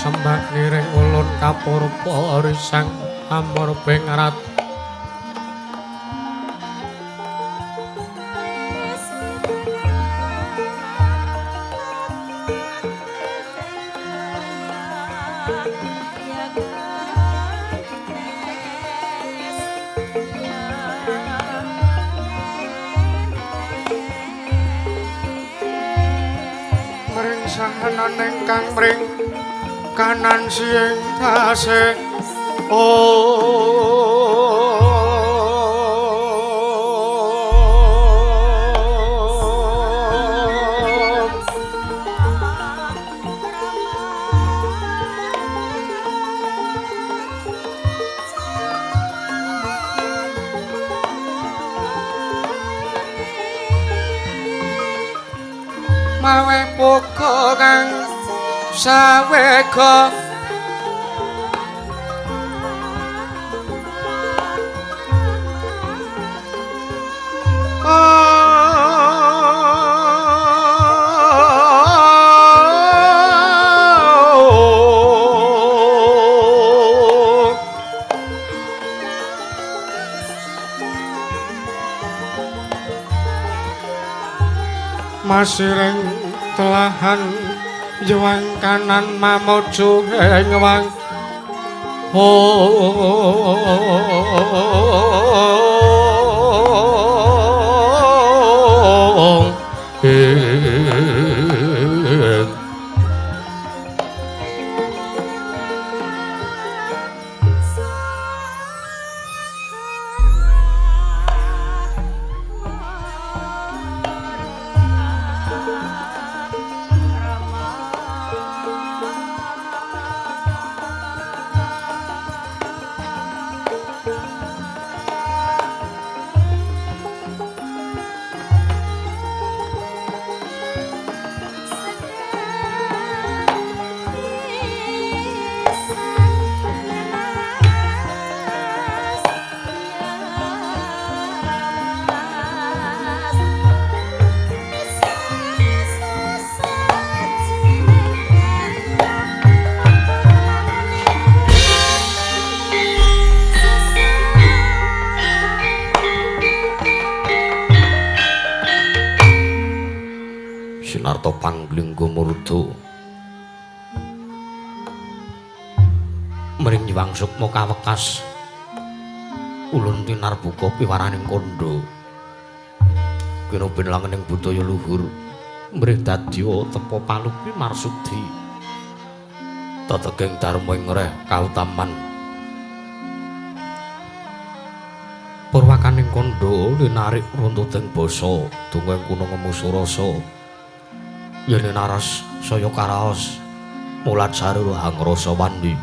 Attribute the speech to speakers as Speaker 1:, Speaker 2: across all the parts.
Speaker 1: Sembah niring ulun kapurpa risang amurbing rat. Mring sahanan ingkang mring kanan siing tasih om mawe poka kang sawega masiring telahan yuwang kanan mamuju ing wang ong ing. Sinarta pangling gumurda mring Hyang Sukma kawekas ulun tinarbuka piwaraning kandha kinobin langening budaya luhur mrih dadya tepa palupi marsudi teteging dharma ing reh kautaman purwakaning kandha linarik runtuting basa donga ing kuna ngemu surasa yen naras saya karaos mulat saru hangrasa wandi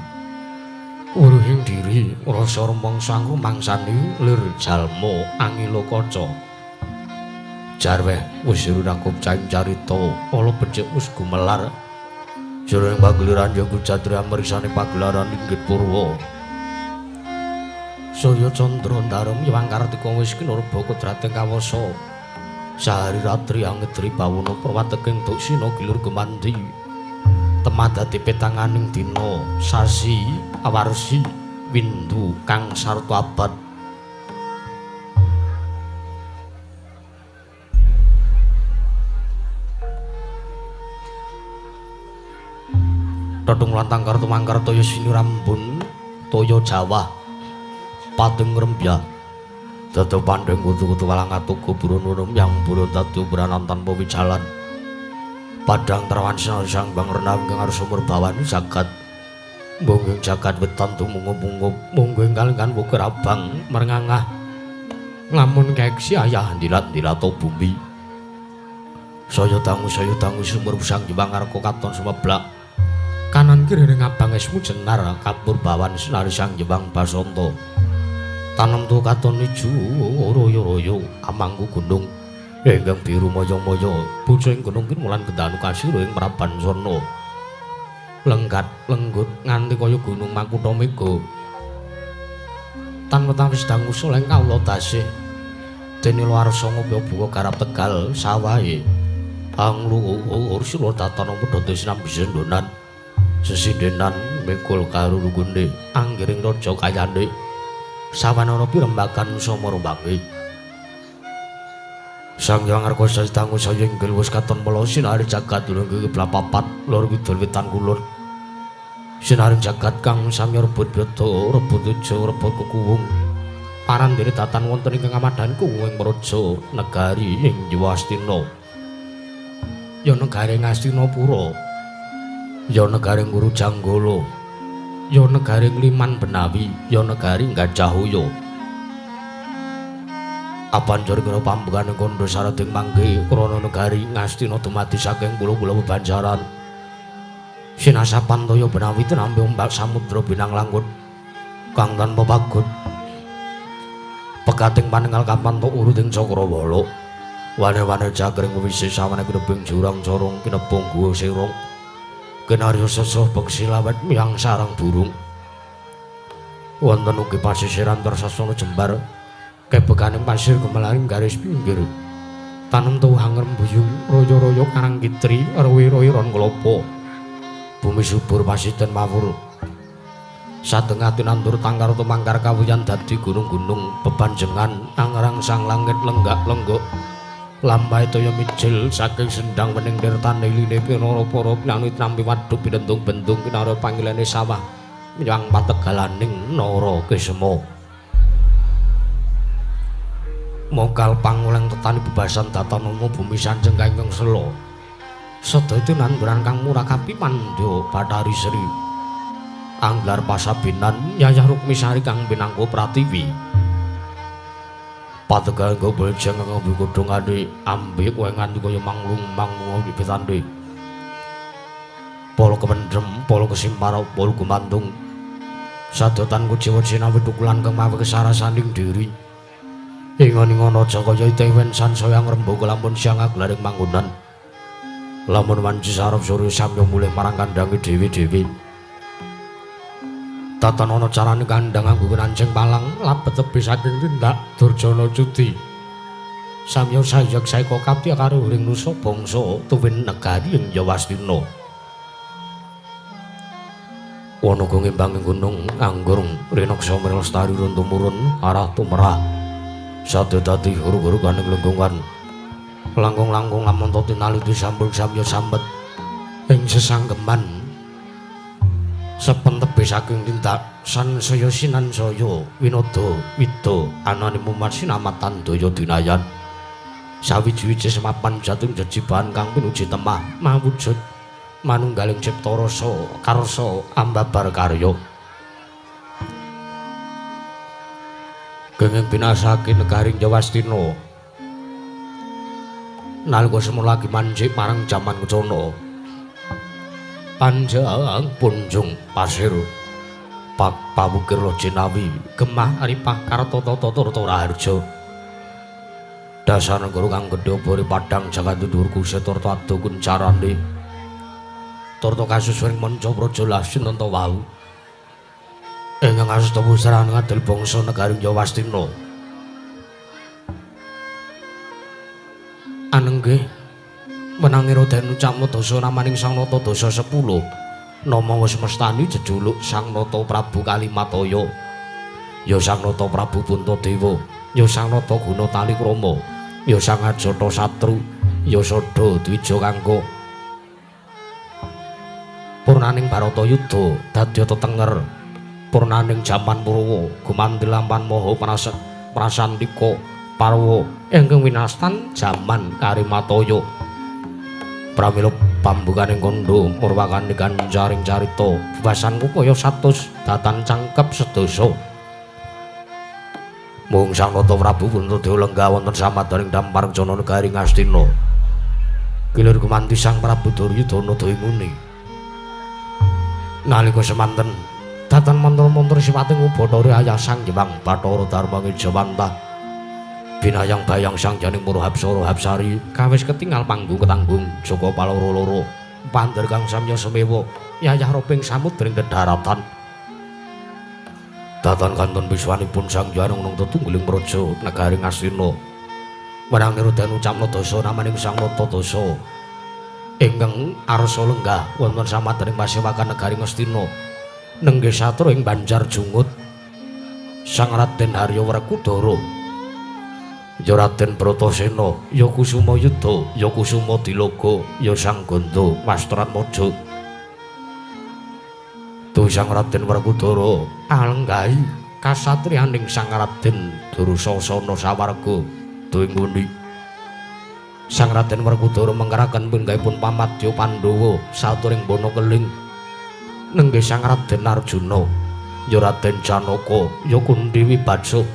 Speaker 1: wuruhing diri rasa rumangsa mangsani lir jalma angila kaca jarweh wis rirakup caing carita ala becik wis gumelar jroning pageliran jago jatri amriksane pagelaran inggit purwa surya candra ndarum Hyang Kartika wis kinurba kodrating kawasa sahari ratri angedri bawana perwateking duksina gilur gumandi temadati petanganing dina sasi awarsi windu kang sarta abad Tetung lantang kartu mangkar toya sinurambun toya Jawa pating rembyah dadi pandeng kutu-kutu walang atuku burun urung yang burun dadi ubran tanpa wijalan padang terawan sinar sang bang renang kang arsa murbawani jagat mungging jagat wetan tumungup-mungup mungging kalenggan wukir abang merengangah lamun keksi ayah ndilat-ndilato bumi saya dangu sumur sang Hyang Arka katon sumeblak kanan kiri ring abang esmu jenar kapur bawan sinar sang Hyang Basanta tanem tu katon ijo royo-royo amangku gunung ingkang biru moyo-moyo bocah ing gunung kimulan gendanu kasira ing Praban Sarna lenggat lenggut nganti kaya gunung Makutha Mega tan wetawis dangu soleng kawula dasih dene luarsa ngopya buka garap Tegal sawahe angluhur sila datana pedhot sinambi sendonan Sesindenan mikul karo lugune anggiring raja kayane sawanana pirembagan samara mbange. Sang Hyang Arka Sastangu saya inggil wis katon mela sinari jagat lungguh kiblat papat lor kidul wetan kulon. Sinari jagat kang samya rebut brata rebut teja rebut kekuwung. Parandene datan wonten ing kamadan kuwung praja negari ing Astina. Ya negari Ngastinapura. Ya negari Guru Janggala. Ya negari Liman Benawi, ya negari Gajahaya. Apanjur kira pambukane kandha sarading mangke krana negari Ngastina dumadi saking pulo-pulo bebanjaran. Sinasapan toya Benawi tinampi ombak samudra binang langgut kang tanpa pagut. Pekating paningal kapan tok uruting cakrawala. Wane-wane jagring wisi sawane kinebing jurang corong kinebung guwa sirung. Kinarya sesah beksi lawet miyang sarang burung. Wonten ugi pasisiran tersasana jembar kebekaning pasir gemelaring garis pinggir. Tanem tuwuh ngrembuyung royo-royo karang kitri rowi-rowi ron klapa. Bumi subur pasiten mawur. Satengah tinandur tangkar tumangkar kawuyan dadi gunung-gunung bebanjengan angrang sang langit lenggak-lenggok. Lampahe toya mijil saking sendang wening nirtane line pinara para pinanut nampi waduk binentung-bentung kinara pangilene sawah menyang pategalaning Nara Kisma. Mokal panguleng tetani bebasan datanana bumi sanjeng kangkung sela. Sedaya tinanduran kang murakapi pandya Bathari Sri. Anglar pasabinan Yayah Rukmisari kang pinangka pratiwi. Pategahan gobel jeng kang godhongane ambek kowe nganti kaya manglung manglung wibitane. Polo kependhem, polo kesimpar, polo gumantung. Sadotan kuciwa cinawi tukulan kang mawi kesarasaning diri. Ingon-ingon aja kaya itewen sansaya ngrembaka lamun siang aglaring manggonan. Lamun wanci sarep sore samya mulih marang kandhange dhewe-dhewe. Tatan ana carane kandhang nganggo nancing palang labet tebih saking tindak Durjana Cuti. Samya sayek saeka kapti karo ring nusa bangsa tuwin negari ing Yawastina. Wana ngembanging gunung anggur rinaksa lestari run tumurun arah tumerah. Sadya dadi huru-huru kaning lengkungan. Langkung-langkung lamun to tinaliti sampun samya sambet ing sesanggeman. Sepen tebih saking tindak sansaya sinansaya winada wida anane mumat sinamatan daya dinayan. Sawiji-wiji semapan jating jejibahan kang pinuji temah mawujud manunggaling cipta rasa karsa ambabar karya. Genging binasake negaring Jawastina nalika semono lagi manjik marang jaman kencana. Panjang punjung pasir pak pawukir Jinawi gemah ripah kartata tata raharja. Dasar negara kang gedhe bori padhang jagat dhuwur kusetarta ado kuncarane. Tarta kasusuring manca praja lasinanta wau. Ingkang asta pusran ngadil bangsa negari Yawastina. Anenggih menangi Raden Ucapna dasa namaning Sang Nata dasa 10. Nama wis mestani jejuluk Sang Nata Prabu Kalimataya. Ya Sang Nata Prabu Puntadewa, ya Sang Nata Guna Talikrama, ya Sang Ajata Satru, ya Sada Dwija Kangka. Purnaning Bharatayuda dadya tetenger. Purnaning jaman Purwa gumanti lampan maha prasantika parwa ingkang winastan jaman Karimataya. Pramila pambukaning kandha murwakane ganjaring carita bebasan kaya 100 datan cangkep sedasa. Mung Sang Nata Prabu Puntadewa lenggah wonten samadaning dampar jana negari Ngastina. Kilir gumanti Sang Prabu Duryudana Dayamuni. Nalika semanten datan mantra-mantra siwating Bathara Ayah Sang Hyang Bathara Darma Ngejawantah. Binayang bayang sang janing Murah Hapsara Hapsari kawis ketingal panggung ketanggung Jaka Paloro-loro pander kang samya semewa yayah roping samudring dedaratan. Datan kantun piswanipun Sang Hyang nung tetunggiling praja negari Ngastina. Wenang Raden ucapna dasa namaning Sang Nata dasa. Ingkang arsa lenggah wonten samadyaning pasewakan negari Ngastina nenggih satra ing Banjar Jungut Sang Raden Harya Werkudara ya Raden Bratasena ya Kusuma Yuda ya Kusuma Dilaga ya Sang Ganda Wastratmaja. Tu Sang Raden Werkudara alenggahi kasatriyaning Sang Raden Dursasana sawarga duwing pundi Sang Raden Werkudara mengkeraken pinggahipun pamadya Pandhawa saturing bona keling nenggih Sang Raden Arjuna ya Raden Janaka ya Kunthi Wibaksa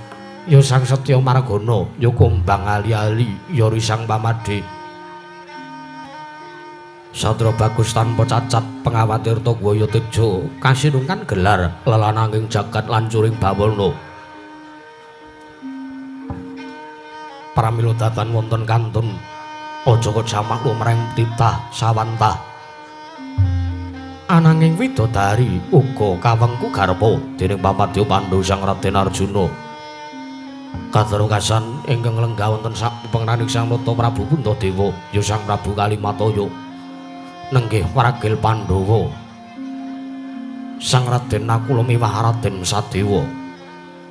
Speaker 1: ya Sang Setya Margana ya Kumbang Ali-ali ya Risang Pamadhe. Satria bagus tanpa cacat pengawatirta gwaya teja kasinungkan gelar lelananging jagat lancuring bawana. Pramila datan wonten kantun aja kejamak lumreng titah sawantah. Ananging widodari uga kawengku garpa dening pamadya Pandhu Sang Raden Arjuna. Kadarokasan ingkang lenggah wonten sak pepenganing Sang Nata Prabu Puntadewa ya Sang Prabu Kalimataya nenggih waragil Pandhawa Sang Raden Nakula miwah Raden Sadewa.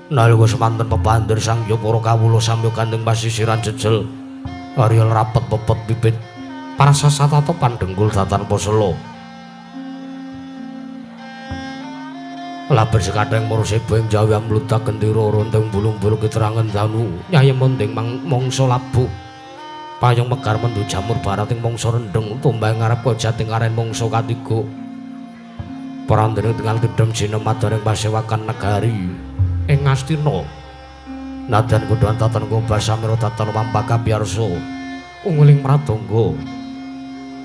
Speaker 1: Nalika semanten pebandir sang ya para kawula samya gandeng pasisiran jejel Arya rapet pepet bibit prasasatata pandhenggul datan pasela. Laber sekadang maruseba ing jawi amlutak gendera ronteng bulung-bulung keterangan danu nyai mending mangsa labuh payung megar mendu jamur barat ing mangsa rendheng tumbang ngarep jating karen mangsa katiga parandene tinggal tidhem jinemadaning pasewakan negari ing Ngastina. Nadyan kudhan tatan gobasamira tatan pampaka piyarsa unguling pradangga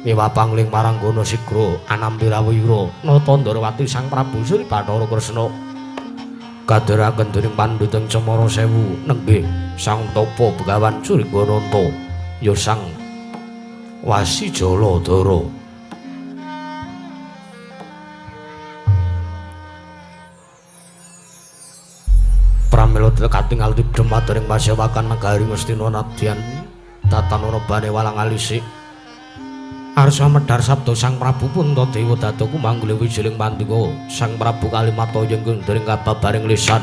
Speaker 1: miwah pangling maranggana sigra anampirawira nata Ndrawati Sang Prabu Sri Bathara Kresna kadheraken dening pandhita ing Cemara Sewu nenggih Sang Tapa Begawan Suringgananta ya Sang Wasijaladara. Pramila katingal tidhem ing pasewakan negari Ngastina nadyan datan ana bane walang alisik arsa medhar sabda Sang Prabu Puntadewa dadaku manggule wijiling pandika Sang Prabu Kalimataya ingkang dering kababaring lisan.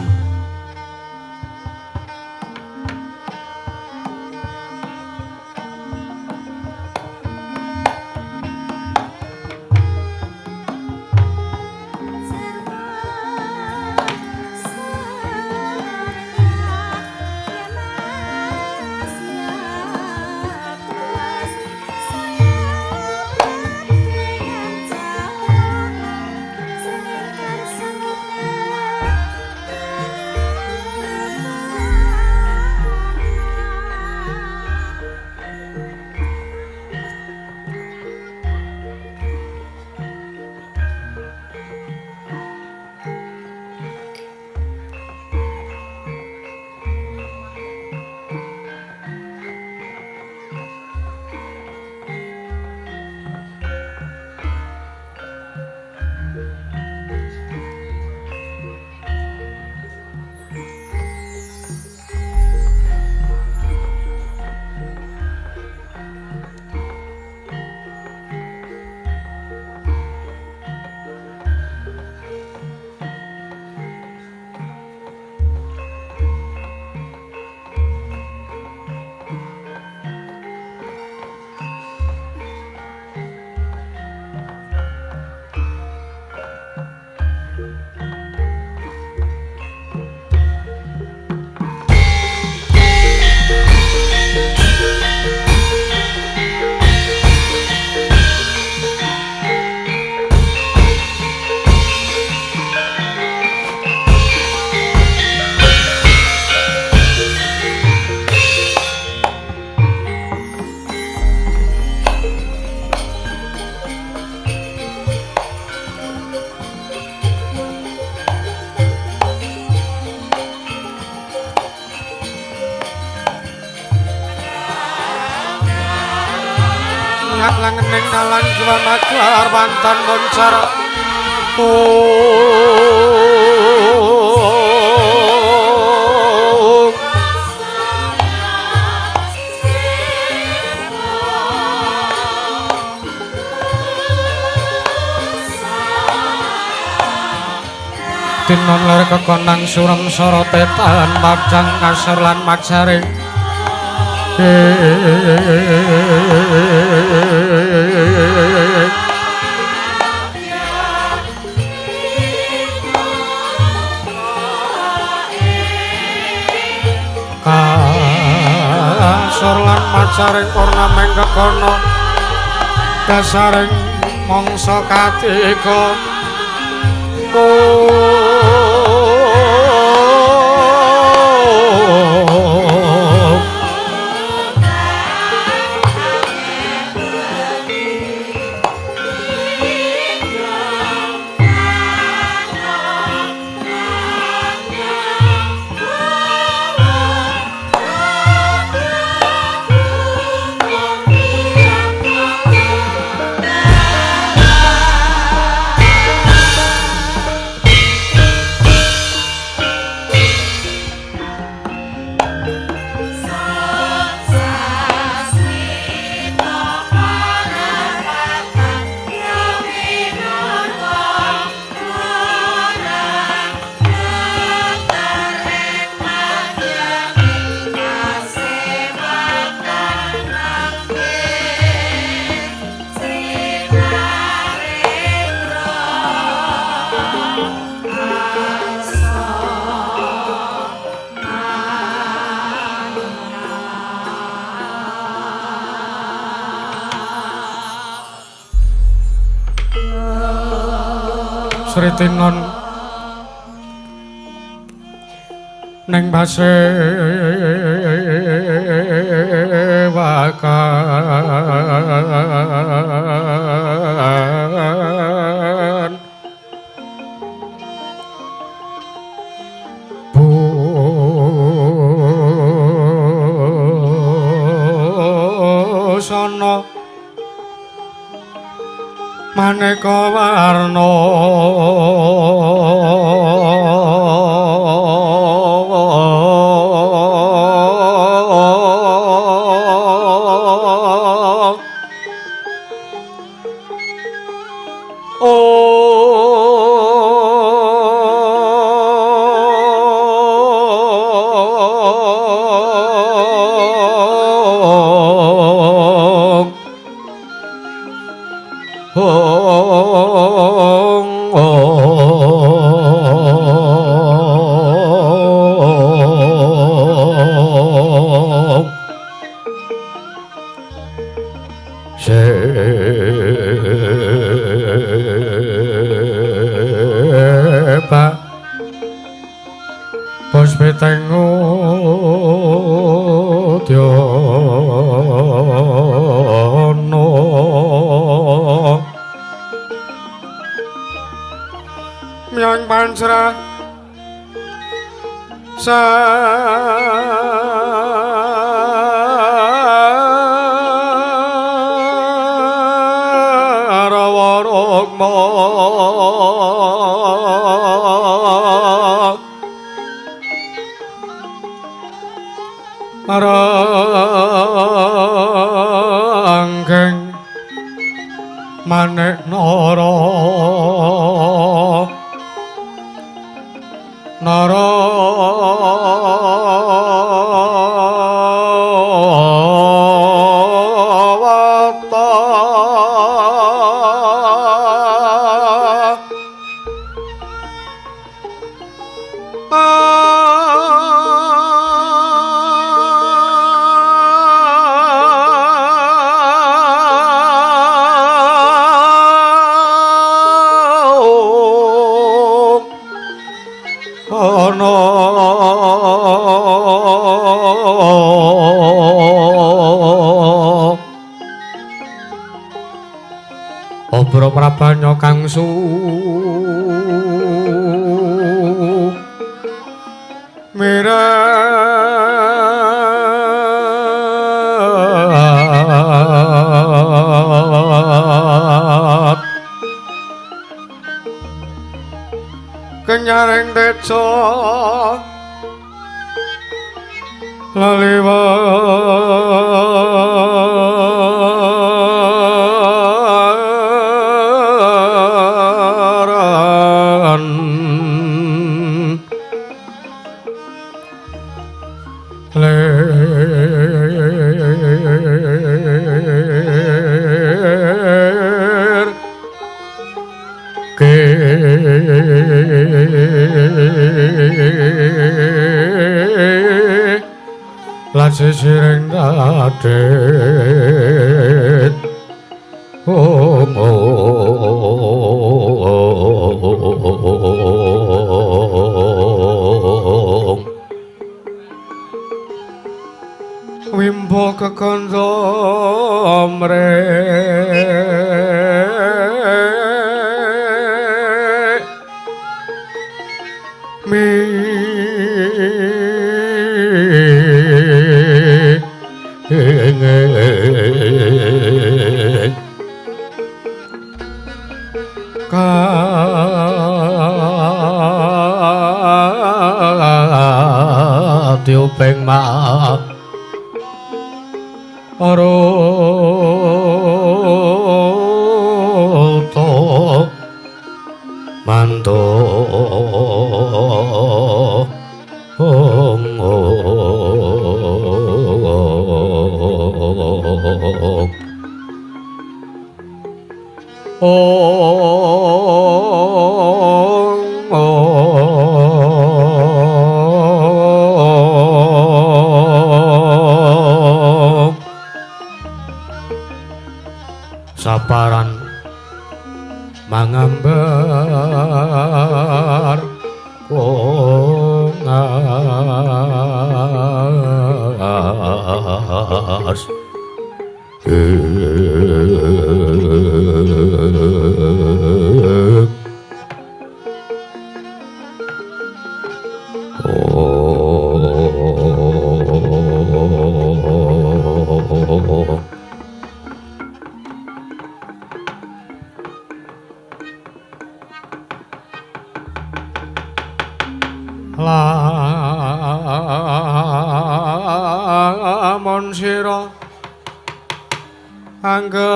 Speaker 2: Langening dalan jiwa maklar bantan moncar. kekonang surem sorote tan majang kasor lan majaring kasor lan majaring ornamen kekono dasaring mangsa katiga. Sritinon ning basewakan busana maneka warna Ranggeng manik nara nara Obro prabanya kangsu mirat kenyaring tejo laliwaran. Sisiring dadit ong ong wimbo kekandha mre mi
Speaker 1: Katiuping ma
Speaker 2: aruta
Speaker 1: manto ong
Speaker 2: ong
Speaker 1: saparan
Speaker 2: mangambar kongas Lamun sira angga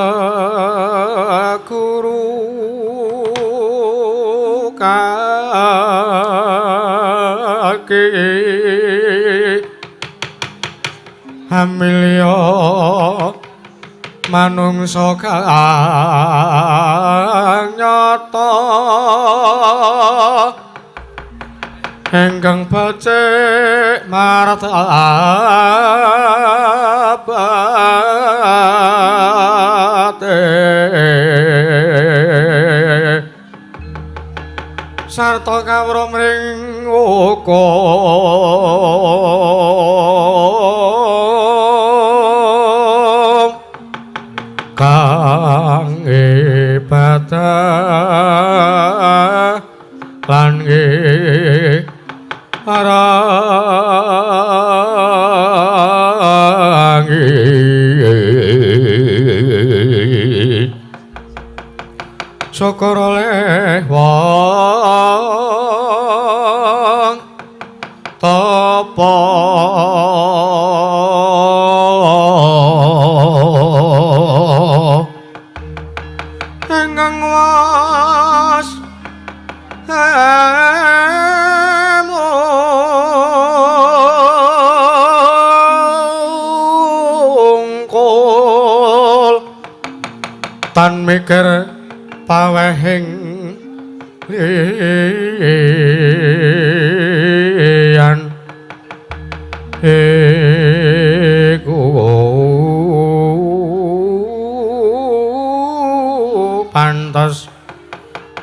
Speaker 2: guru kaki hamilya manungsa kang nyata ingkang becik martabate sarta kawruh mring hukum kang ibadah lan arangi syukur oleh wong tapa ingkang was mungkul tan mikir pawehing liyan iku pantes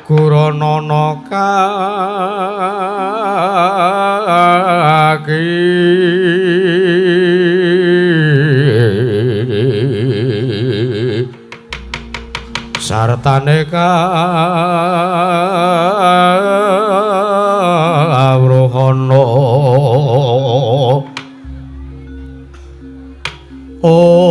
Speaker 2: guranana kaki sartane kawruhana ong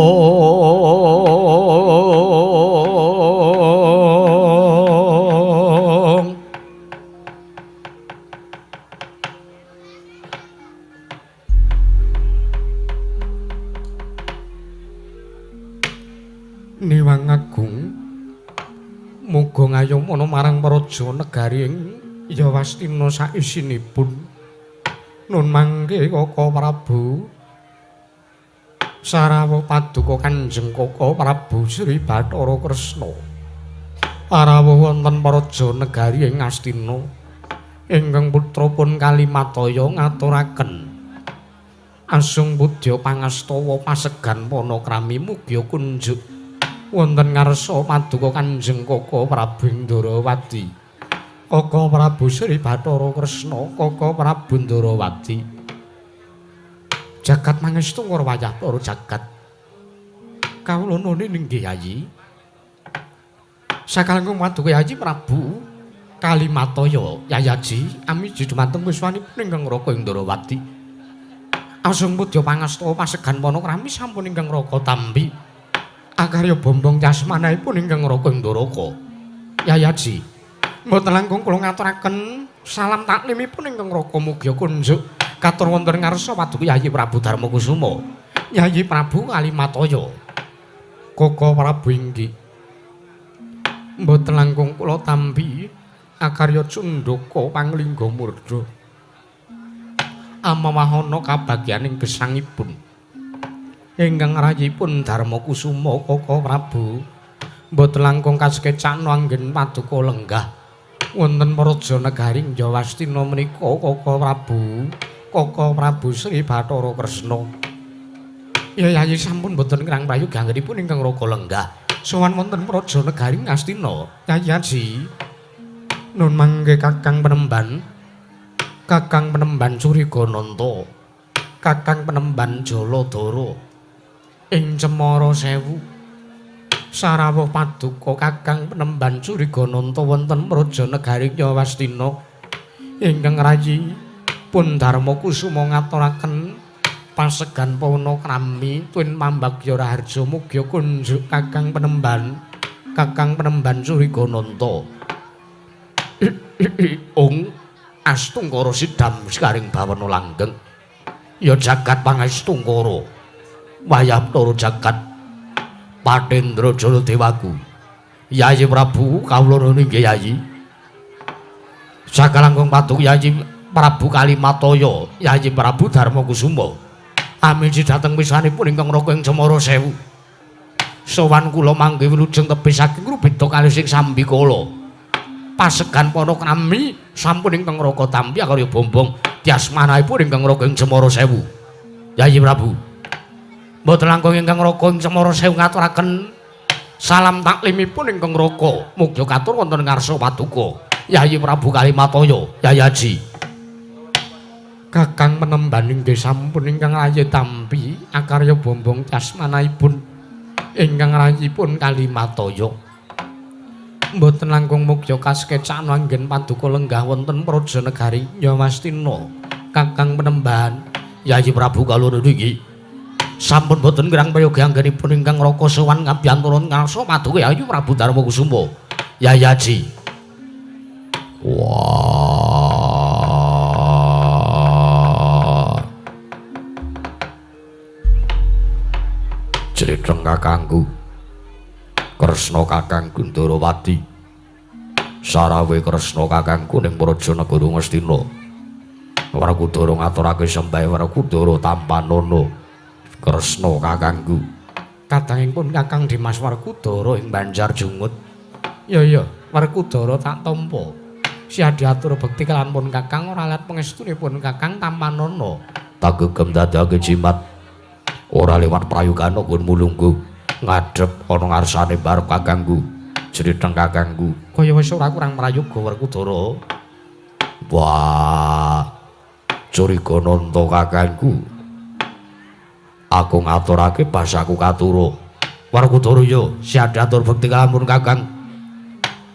Speaker 2: Niwang Agung muga ngayomana marang praja negari ing Yawastina saisinipun. Nun mangke Kaka Prabu sarawuh paduka Kanjeng Kaka Prabu Sri Bathara Kresna arawuh wonten praja negari ing Astina ingkang putra pun Kalimataya ngaturaken Asung pudya pangastawa pasegan panakrami mugia kunjuk wonten ngarsa paduka Kanjeng Kaka Prabu Ndrawati. Kaka Prabu Sri Bathara Kresna, Kaka Prabu Ndrawati. Jagat mangestu ngara wayah para jagat. Kawula nune inggih Yayi. Sakalengkung paduka Yayi Prabu Kalimataya Yayaji amiji dumateng wiswanipun ingkang Raka Ndrawati. Asung pudya pangastawa pasegan panakrami sampun ingkang Raka tampi. Akarya bombong yasmanipun ingkang Raka Ndaraka. Yayaji, mboten langkung kula ngaturaken salam taklimipun ingkang Raka mugia kunjuk katur wonten ngarsa paduka Yayi Prabu Darmakusuma. Yayi Prabu Kalimataya. Kaka Prabu inggih. Mboten langkung kula tampi akarya cundaka panglingga murda. Amawahana kabagyaning gesangipun ingkang rayipun Darmakusuma Kaka Prabu mboten langkung kasekecakna anggen paduka lenggah wonten praja negari Jawastina menika Kaka Prabu, Kaka Prabu Sri Bathara Kresna. Ya Yayi sampun mboten kirang prayoga anggenipun ingkang Raka lenggah sowan wonten praja negari Ngastina. Yayi Aji nun mangke Kakang Penemban. Kakang Penemban Curigananta, Kakang Penemban Jaladara ing Cemara Sewu sarawuh paduka Kakang Penemban Curigananta wonten praja negari Nyawastina ingkang rayi pun Darmakusuma ngaturaken pasegan panakrami tuwin pambagya raharja mugia kunjuk Kakang Penemban, Kakang Penemban Curigananta. Ong Astungkara sidam sekaring bawana langgeng. Ya jagat pangastungkara. Wayah Bathara jagat Patendra Jaladewaku. Yayi Prabu kawula nuwun inggih Yayi. Sakalangkung paduka Yayi Prabu Kalimataya, Yayi Prabu Darmakusuma. Amiji dhateng pisanipun ingkang Raka ing Cemara Sewu. Sowan kula mangke wilujeng tebih saking rubeda kalih sing sambikala. Pasegan panakrami sampun ingkang Raka tampi akarya bombong tyasmanipun ingkang Raka ing Cemara Sewu. Yayi Prabu. Mboten langkung ingkang Raka ing Cemara Sewu ngaturaken salam taklimipun ingkang Raka. Mugia katur wonten ngarsa paduka Yayi Prabu Kalimataya, Yayi Aji. Kakang Penemban inggih sampun ingkang rayi tampi akarya bombong tyasmanipun ingkang rayipun Kalimataya. Mboten langkung mugya kasekecakna anggen paduka lenggah wonten praja negari Nyawastina. Kakang Penemban, Yayi Prabu kawula niki sampun boten kirang prayoga anggenipun ingkang Raka sowan ngabiyantara ngarsa paduka Yayi Prabu Darmakusuma. Yayi Aji. Wah. Jletheng kakangku. Kresna kakangku Ndrawati. Sarawe Kresna kakangku ning praja negara Ngastina. Werkudara ngaturake sembah Werkudara tampanana Kresna kakangku. Kadangipun Kakang Dimas Werkudara ing Banjar Jungut. Ya ya, Werkudara tak tampa. Siadiatur bekti kelanpun Kakang ora let pangestunipun Kakang tampanana. Tagegem dadake jimat. Ora lewat prayogana nggonmu lungguh. Ngadhep ana ngarsane barep kakangku. Jriteng kakangku. Kaya wis ora kurang prayoga Werkudara. Wah. Curigananta kakangku. Aku ngaturake basaku katura. Werkudara ya siadatur bekti kalamun Kakang.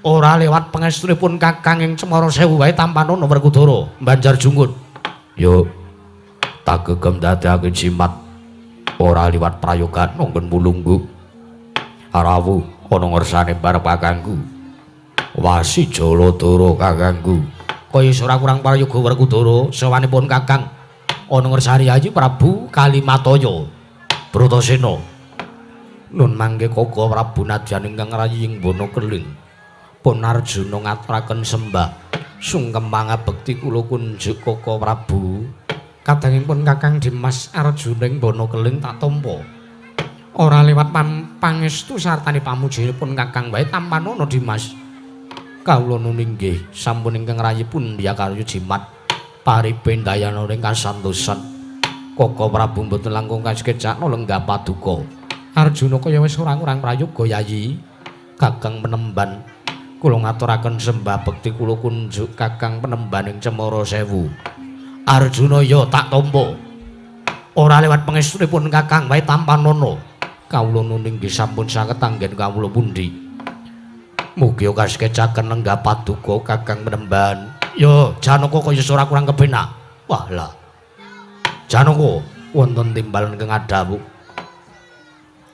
Speaker 2: Ora lewat pangestunipun Kakang ing Cemara Sewu wae tampanana Werkudara Banjar Jungut. Yo tagegem dadake jimat. Ora liwat prayogana nggonmu lungguh. Rawuh ana ngersane barep kakangku. Wasi Jaladara kakangku. Kaya ora kurang prayoga Werkudara sowanipun Kakang ana ngersane Yayi Prabu Kalimataya Bratasena. Nun mangke Kaka Prabu nadyan ingkang rayi ing Wana Keling. Pun Arjuna ngaturaken sembah sungkem pangabekti kula kunjuk Kaka Prabu. Kadangipun Kakang Dimas Arjuna ing Wana Keling tak tampa. Ora lewat pangestu sartane pamujipun Kakang wae tampanana Dimas. Kawula nun inggih sampun ingkang rayipun diakarya jimat paripendayana ing kasantosan.
Speaker 1: Koko Prabu mboten langkung kasekecakno lenggah paduka. Arjuna kaya wis ora-ora prayoga Yayi. Kakang Penemban kula ngaturaken sembah bekti kula kunjuk Kakang Penemban ing Cemara Sewu. Arjuna ya tak tampa. Ora lewat pangestunipun Kakang wae tampanana. Kawula nuning nggih sampun saged anggen kawula pundi. Mugi kasekecaken lenggah paduka Kakang Penemban. Ya Janaka kaya ora kurang kepenak. Wah lah. Janaka wonten timbalan ingkang adhawuh.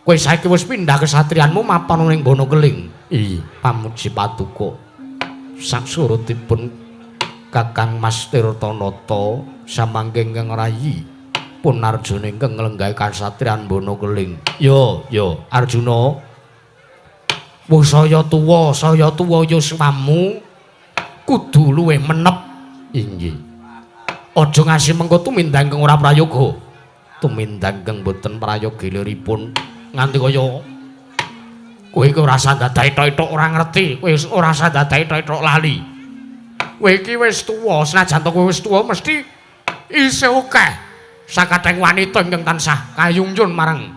Speaker 1: Kowe saiki wis pindah kesatriyanmu mapan ning Bono Keling. Ih, pamuji paduka. Saksurutipun Kakang Mas Tirtanata samangke ingkang rayi pun Arjuna ingkang nglenggahi kasatriyan Bono Keling. Yo, yo, Arjuna. Wis saya tuwa yuswamu kudu luwih menep. Inggih. Aja ngasi mengko tumindang ingkang ora prayoga. Tumindang ingkang boten prayoga liripun nganti kaya kowe iki ora sandadak ethok-ethok ora ngerti, kowe ora sandadak ethok-ethok lali. Kowe iki wis tuwa, senajan to kowe wis tuwa mesti isih akeh sakathahing wanita ingkang tansah kayungyun marang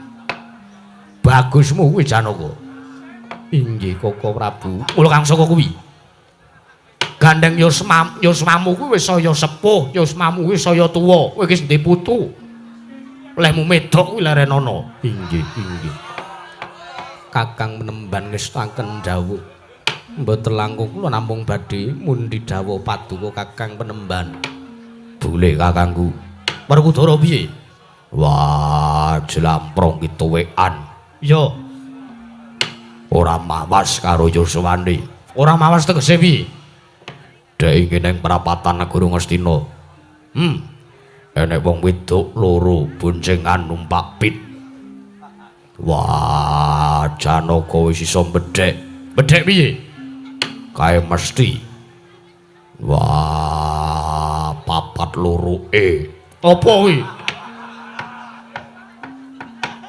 Speaker 1: bagusmu kuwi Janaka. Inggih Koko Prabu. Mula kang saka kuwi. Gandeng yusmamu kuwi wis saya sepuh, yusmamu kuwi saya tuwa, kowe iki ndek putu. Lehmu medhok kuwi lerenono. Inggih, inggih. Kakang Penemban ngestaken dawuh. Mboten langkung kula namung badhe mundi dawuh paduka Kakang Penemban.
Speaker 2: Boleh Kakangku.
Speaker 1: Werkudara piye?
Speaker 2: Wah, jlamprong ki tuwekan.
Speaker 1: Ya.
Speaker 2: Ora mawas karo yuswane.
Speaker 1: Ora mawas tegese piye?
Speaker 2: Dhek iki ning prapatan negara Ngastina. Enek wong wedok loro boncengan numpak pit. Wah, Janaka wis iso bedhek.
Speaker 1: Bedhek piye?
Speaker 2: Kae mesti. Wah, 4-2 E.
Speaker 1: Apa kuwi?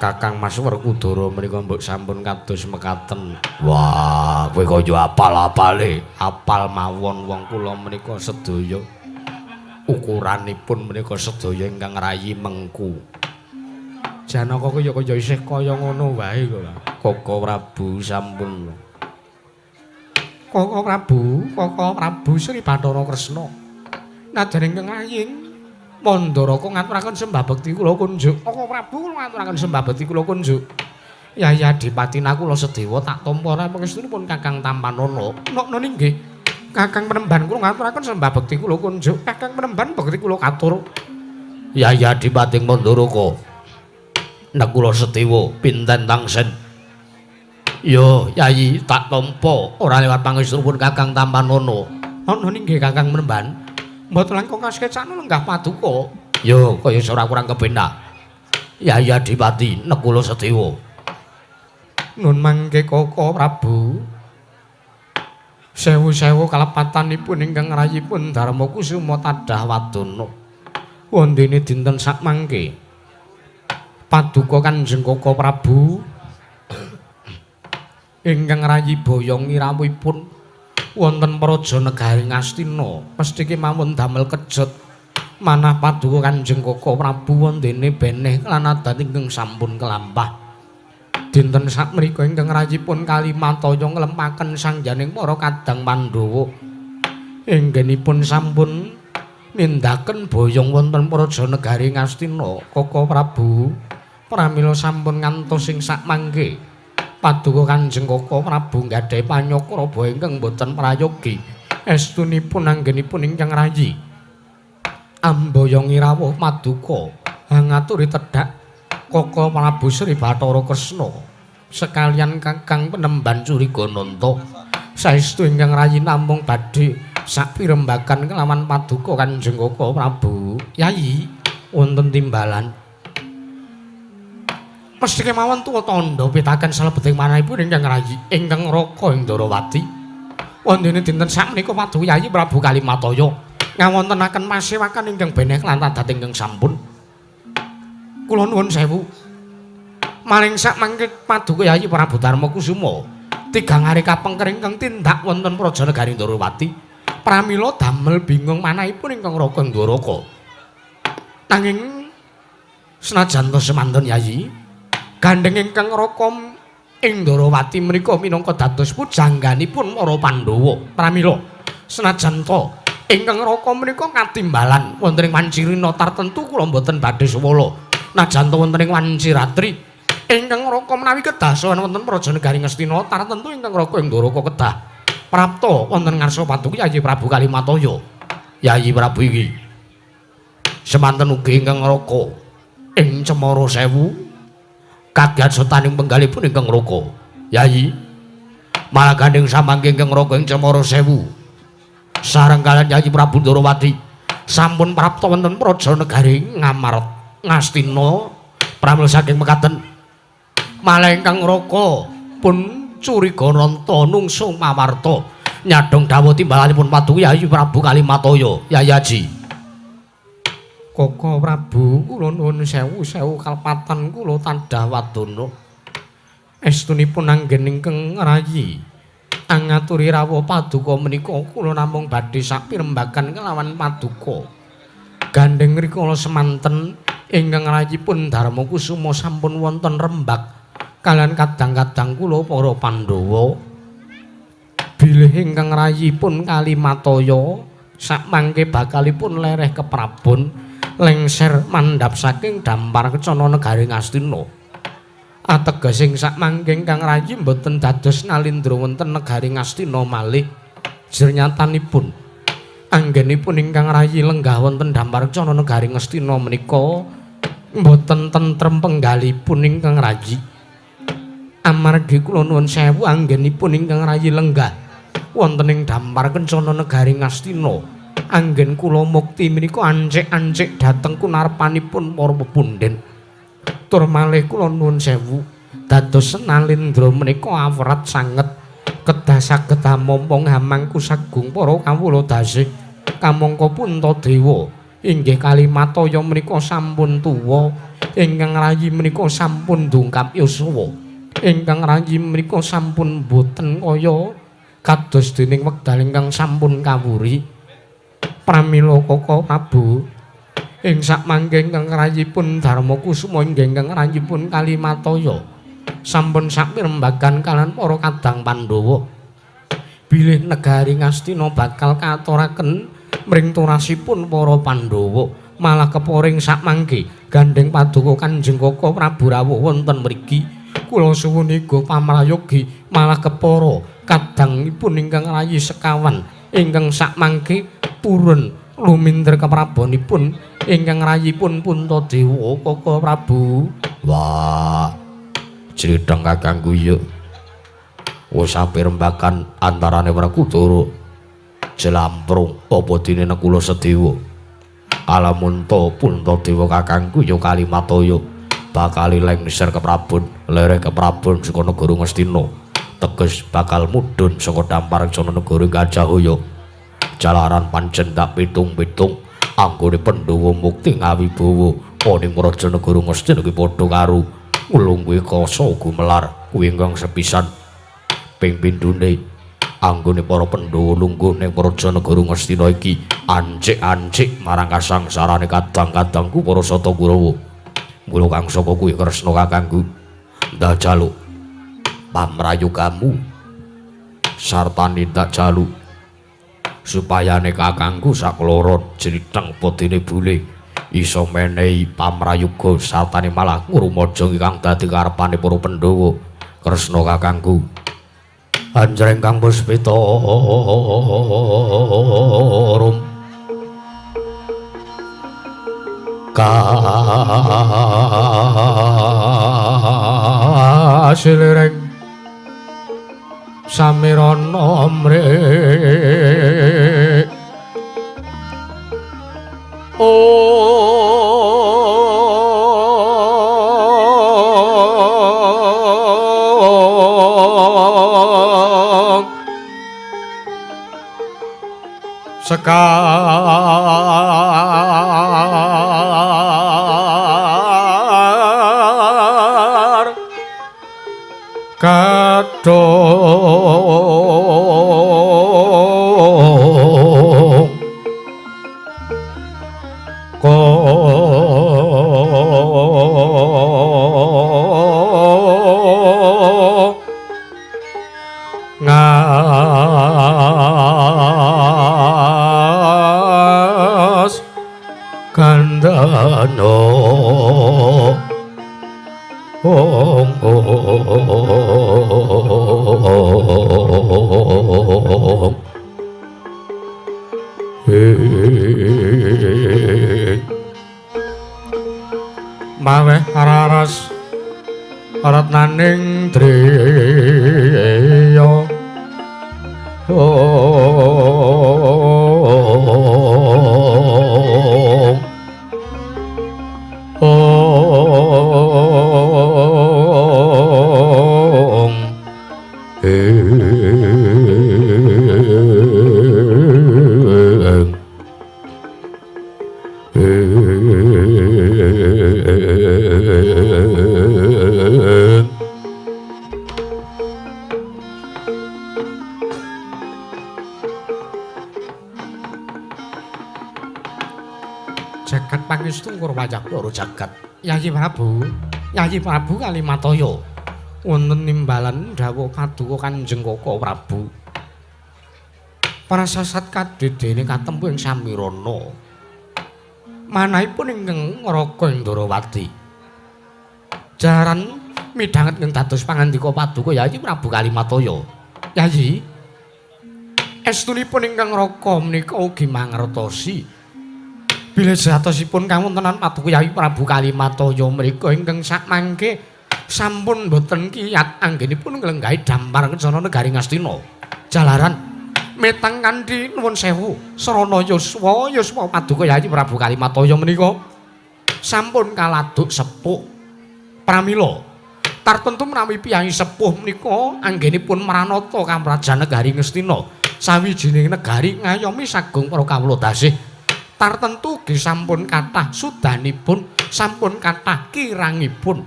Speaker 1: Kakang Mas Werkudara menika mbok sampun kados mekaten.
Speaker 2: Wah, kowe kaya apal-apale.
Speaker 1: Apal mawon wong kula menika sedaya. Ukuranipun menika sedaya ingkang rayi mengku. Janaka kaya kaya isih kaya ngono wae kok. Koko Prabu sampun. Koko Prabu, Koko Prabu Sri Bathara Kresna. Najan ingkang aying Mandaraka ngaturaken sembah bekti kula kunjuk. Koko Prabu kula ngaturaken sembah bekti kula kunjuk. Yayi Adipati Nakula Sedewa tak tampa ora pangestunipun Kakang Tampanana. Nokno inggih. Kakang Penemban kula ngaturaken sembah bekti kula kunjuk. Kakang Penemban bekti kula katur.
Speaker 2: Yayi Adipati Mandaraka. Nakula Sedewa pinten tangsen.
Speaker 1: Yo Yayi tak tampa ora lewat pangestunipun Kakang Tampanana. Nokno inggih Kakang Penemban. Mboten langkung kasekecakno lenggah paduka.
Speaker 2: Yo kaya ora kurang kepenak. Yayi Adipati Nakula Sedewa.
Speaker 1: Nun mangke Koko Prabu. Sewu-sewu kalepatanipun ingkang rayipun Darma Kusuma tadah wadana. Wondene dinten sakmangke paduka Kanjeng Koko Prabu ingkang rayi boyong irawuhipun wonten praja negari Ngastina mesti kemawon damel kejot manah paduka Kanjeng Koko Prabu wondene beneh lan adat ingkang sampun kelampah. Dinten sakmenika ingkang rayipun Kalimataya nglempaken sangyaning para kadang Pandhawa inggenipun sampun nindaken boyong wonten praja negari Ngastina. Koko Prabu pramila sampun ngantos ing sakmangke paduka Kanjeng Koko Prabu nggadahi panyakraba ingkang boten prayogi estunipun anggenipun ingkang rayi amboyong rawuh paduka hangaturi tedhak Koko Prabu Sri Bathara Kresna sekalian Kakang Penemban Curigananta saestu ingkang rayi namung badhe sakpirembagan kelawan paduka Kanjeng Koko Prabu. Yayi wonten timbalan mesti kemawon tuwa tandha pitaken salebeting manahipun ingkang rayi ingkang raka ing Ndarawati. Wondene dinten sakmenika paduka Yayi Prabu Kalimataya ngawontenaken pasewakan ingkang beneh lan adat ingkang sampun. Kula nuwun sewu. Maling sakmangke paduka Yayi Prabu Darma Kusuma tigang ari kapengker ingkang tindak wonten praja negari Ndarawati pramila damel bingung manahipun ingkang raka Ndaraka. Nanging Senajan to semanten Yayi, gandheng ingkang Raka ing Ndarawati menika minangka dados pujangganipun para Pandhawa. Pramila senajan to ingkang Raka menika katimbalan wonten ing wanci rina tartemtu kula mboten badhe suwala. Najan to wonten ing wanci ratri ingkang Raka menawi kedah sowan wonten Praja Negari Ngastina tartemtu ingkang Raka ing Ndaraka kedah prapta wonten ngarsa paduka Yayi Prabu Kalimataya. Yayi Prabu iki semanten ugi ingkang Raka ing Cemara Sewu kagyat setaning penggalipun ingkang Raka. Yayi malah gandheng samangke ingkang Raka ing Cemara Sewu sareng kaliyan Yayi Prabu Ndarawati sampun prapta wonten Praja Negari Ngamarta Ngastina. Pramila saking mekaten malah ingkang Raka pun curiga nanta nungsung mawarta nyadhong dawuh timbalanipun paduka Yayi Prabu Kalimataya. Yayi Aji.
Speaker 2: Koko Prabu, kula nuwun sewu-sewu kalepatan kula tandhah wadana. Estunipun anggen ingkang rayi angaturi rawuh paduka menika kula namung badhe sapirembagan kelawan paduka. Gandheng rikala semanten ingkang rayipun Darma Kusuma sampun wonten rembag kaliyan kadang-kadang kula para Pandhawa. Bilih ingkang rayipun Kalimataya sakmangke bakalipun lereh keprabon lengser mandhap saking dampar kencana negari Ngastina. Ateges ing sakmangke ingkang rayi mboten dados nalindra wonten negari Ngastina malih. Jernyatanipun anggenipun ingkang rayi lenggah wonten dampar kencana negari Ngastina menika mboten tentrem penggalipun ingkang rayi. Amargi kula nuwun sewu anggenipun ingkang rayi lenggah wonten ing dampar kencana negari Ngastina, anggen kula mukti menika ancik-ancik dhateng kunarpanipun para pepundhen. Tur malih kula nuwun sewu dados nalindra menika awrat sanget kedah saged amomong hamangku sagung para kawula dasih kamangka Puntadewa inggih Kalimataya menika sampun tuwa, ingkang rayi menika sampun dongkap yuswa, ingkang rayi menika sampun boten kaya kados dening wekdal ingkang sampun kawuri. Pramila Koko Prabu ing sakmangke ingkang rayipun Darma Kusuma inggih ingkang rayipun Kalimataya sampun sapirembagan kaliyan para kadang Pandhawa bilih negari Ngastina bakal katuraken mring turasipun para Pandhawa. Malah keporing sakmangke gandheng paduka Kanjeng Koko Prabu rawuh wonten mriki kula suwun iga pamrayogi malah kepara kadangipun ingkang rayi sekawan ingkang sakmangke purun luminder keprabonipun ingkang rayipun Puntadewa. Koko Prabu.
Speaker 1: Wah, jridheng kakangku ya wis apirembagan antarane Werkudara Jlamprung apa dene Nakula Sedewa. Alamunta Puntadewa kakangku ya Kalimataya bakal lengser keprabon lereh keprabon saka negara Ngastina, teges bakal mudhun saka dampar kencana negara Gajahaya. Jalaran pancen tak pitung-pitung anggone Pandhawa mukti ngawibawa ning praja negara Ngastina kuwi padha karo nglungguhi kasa gumelar kuwi ingkang sepisan. Ping pindhone anggone para Pandhawa lungguh ning praja negara Ngastina iki ancik-ancik marang kasangsarane kadang-kadangku para Sata Kurawa. Mula kang saka kuwi Kresna kakangku ndak jaluk pamrayugamu sartane ndak jaluk supayane kakangku sakloron jriteng podine bule iso menehi pamrayuga sartane malah ngrumaja ingkang dadi karepane para Pandhawa. Kresna kakangku. Anjreng Kang Puspita Rum
Speaker 2: kasilireng samirana mrek sekar kadung
Speaker 1: Ong ong
Speaker 2: Maweh raras ratnaning driya ong ong Jagat pangestu wayah loro jagat. Yayi Prabu, Yayi Prabu Kalimataya wonten nimbalan dawuh paduka Kanjeng Kaka Prabu. Prasasat kadedene katempu ing Samirana. Manahipun ingkang Raka Indrawati. Jaran midhanget ing dados pangandika paduka Yayi Prabu Kalimataya. Yayi, estunipun ingkang Raka menika ugi mangertosi bilih sejatosipun kawontenan paduka Yayi Prabu Kalimataya mriku ingkang sakmangke sampun boten kiyat anggenipun nglenggahi dampar kencana negari Ngastina. Jalaran metang kanthi nuwun sewu srana yuswa yuswa paduka Yayi Prabu Kalimataya menika sampun kaladuk sepuh. Pramila tartentu menawi piyayi sepuh menika anggenipun mranata kamrajan negari Ngastina sawijining negari ngayomi sagung para kawula dasih. Tartentu ugi sampun kathah sudanipun, sampun kathah kirangipun.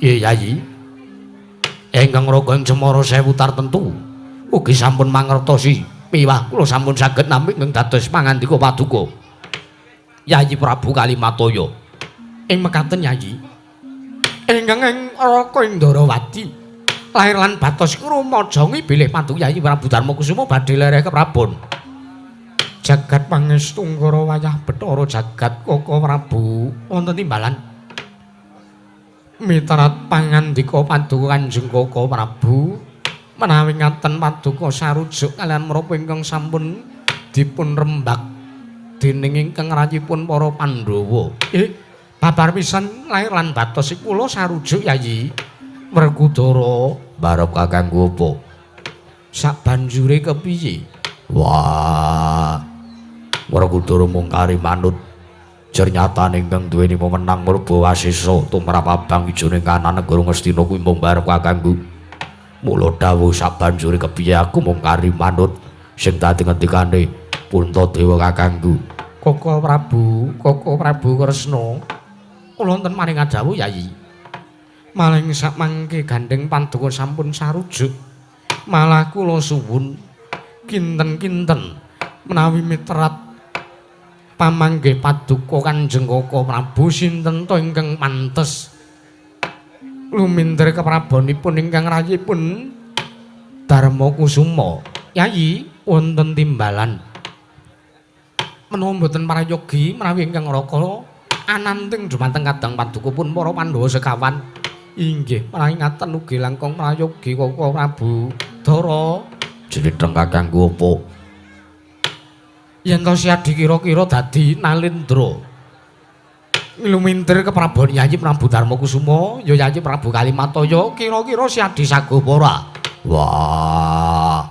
Speaker 1: Iya Yayi, ingkang Raka ing Cemara Sewu tartentu ugi sampun mangertosi miwah kula sampun saged nampi ing dados pangandika paduka Yayi Prabu Kalimataya.
Speaker 2: Ing mekaten Yayi, ingkang ing Raka Indrawati lahir lan batos rumajangi bilih paduka Yayi Prabu Darmakusuma badhe lereh keprabon. Jagat pangestu ngara wayah Bathara jagat Kaka Prabu wonten timbalan miterat pangandika paduka Kanjeng Kaka Prabu menawi ngaten paduka sarujuk kalian menapa ingkang sampun dipun rembak dening ingkang rayipun para Pandhawa. Babar pisan lahir lan batos kula sarujuk Yayi.
Speaker 1: Werkudara barep kakangku apa?
Speaker 2: Sabanjure kepiye?
Speaker 1: Wah, Werkudara mung kari manut. Jernyatane ingkang duweni wewenang murba wasesa tumrap abang ijone kanan negara Ngastina kuwi mung barep kakangku. Mula dawuh sabanjure kepiye aku mung kari manut sing dadi ngendikane Puntadewa kakangku.
Speaker 2: Kaka Prabu, Kaka Prabu Kresna, kula wonten maring dawuh Yayi. Maling sakmangke gandheng paduka sampun sarujuk. Malah kula suwun kinten-kinten menawi miterat pamanggih paduka Kanjeng Kaka Prabu sinten to ingkang pantes lumintir keprabonipun ingkang rayipun Darmakusuma. Yayi, wonten timbalan menawa mboten prayogi menawi ingkang Raka ananting dumateng kadang paduka pun para Pandhawa sekawan. Inggih, menawi ngaten ugi langkung prayogi Kaka Prabu. Dara
Speaker 1: Jlitheng kakangku apa?
Speaker 2: Yen to siadi kira-kira dadi Nalendra nglumintir keprabon Yayi Prabu Darmakusuma ya Yayi Prabu Kalimataya kira-kira siadi sagup ora?
Speaker 1: Wah,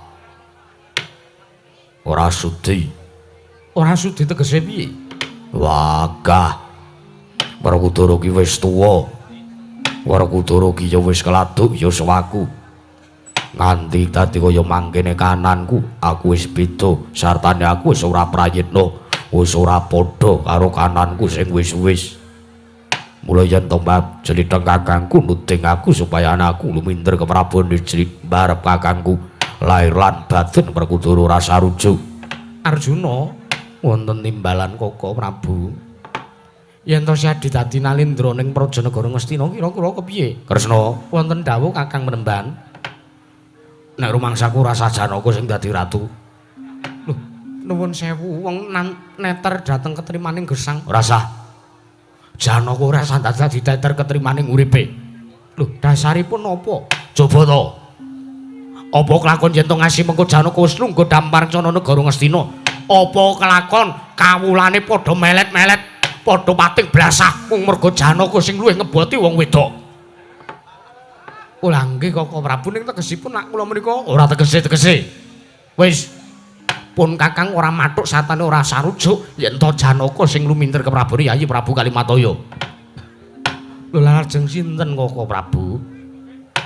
Speaker 1: ora sudi.
Speaker 2: Ora sudi tegese piye?
Speaker 1: Wah, Werkudara ki wis tuwa. Werkudara ki ya wis keladuk yuswaku. Nganti dadi kaya mangkene kananku, aku wis beda, sartane aku wis ora prayitna, wis ora padha karo kananku sing wis-wis. Mula yen to Mbak Jlitheng kakangku nuding aku supaya anakku lumintir keprabon Jlit barep kakangku lahir lan batin Werkudara ora sarujuk.
Speaker 2: Arjuna wonten timbalan Kaka Prabu. Yen to siadi dadi Nalendra ning Praja Negara Ngastina kira-kira kepiye?
Speaker 1: Kresna,
Speaker 2: wonten dawuh Kakang Menemban.
Speaker 1: Nek rumangsaku rasa Janaka sing dadi ratu.
Speaker 2: Lho, nuwun sewu wong neter dhateng ketrimaning gesang.
Speaker 1: Ora sah. Janaka ora sandadak diteter ketrimaning uripe. Lho, dasaripun napa? Coba to. Apa kelakon yen to ngasi mengko Janaka wis lungguh dampar cana negara Ngastina? Apa kelakon kawulane padha melet-melet, padha pating blasah mung merga Janaka sing luwih ngeboti wong wedok? Kula nggih Koko Prabu, ning tegesipun nak kula menika ora tegese-tegese. Wis pun Kakang ora mathuk satane ora sarujuk yen to Janaka sing lumintir ke Prabu Yayi Prabu Kalimataya. Lho lajeng sinten Koko Prabu?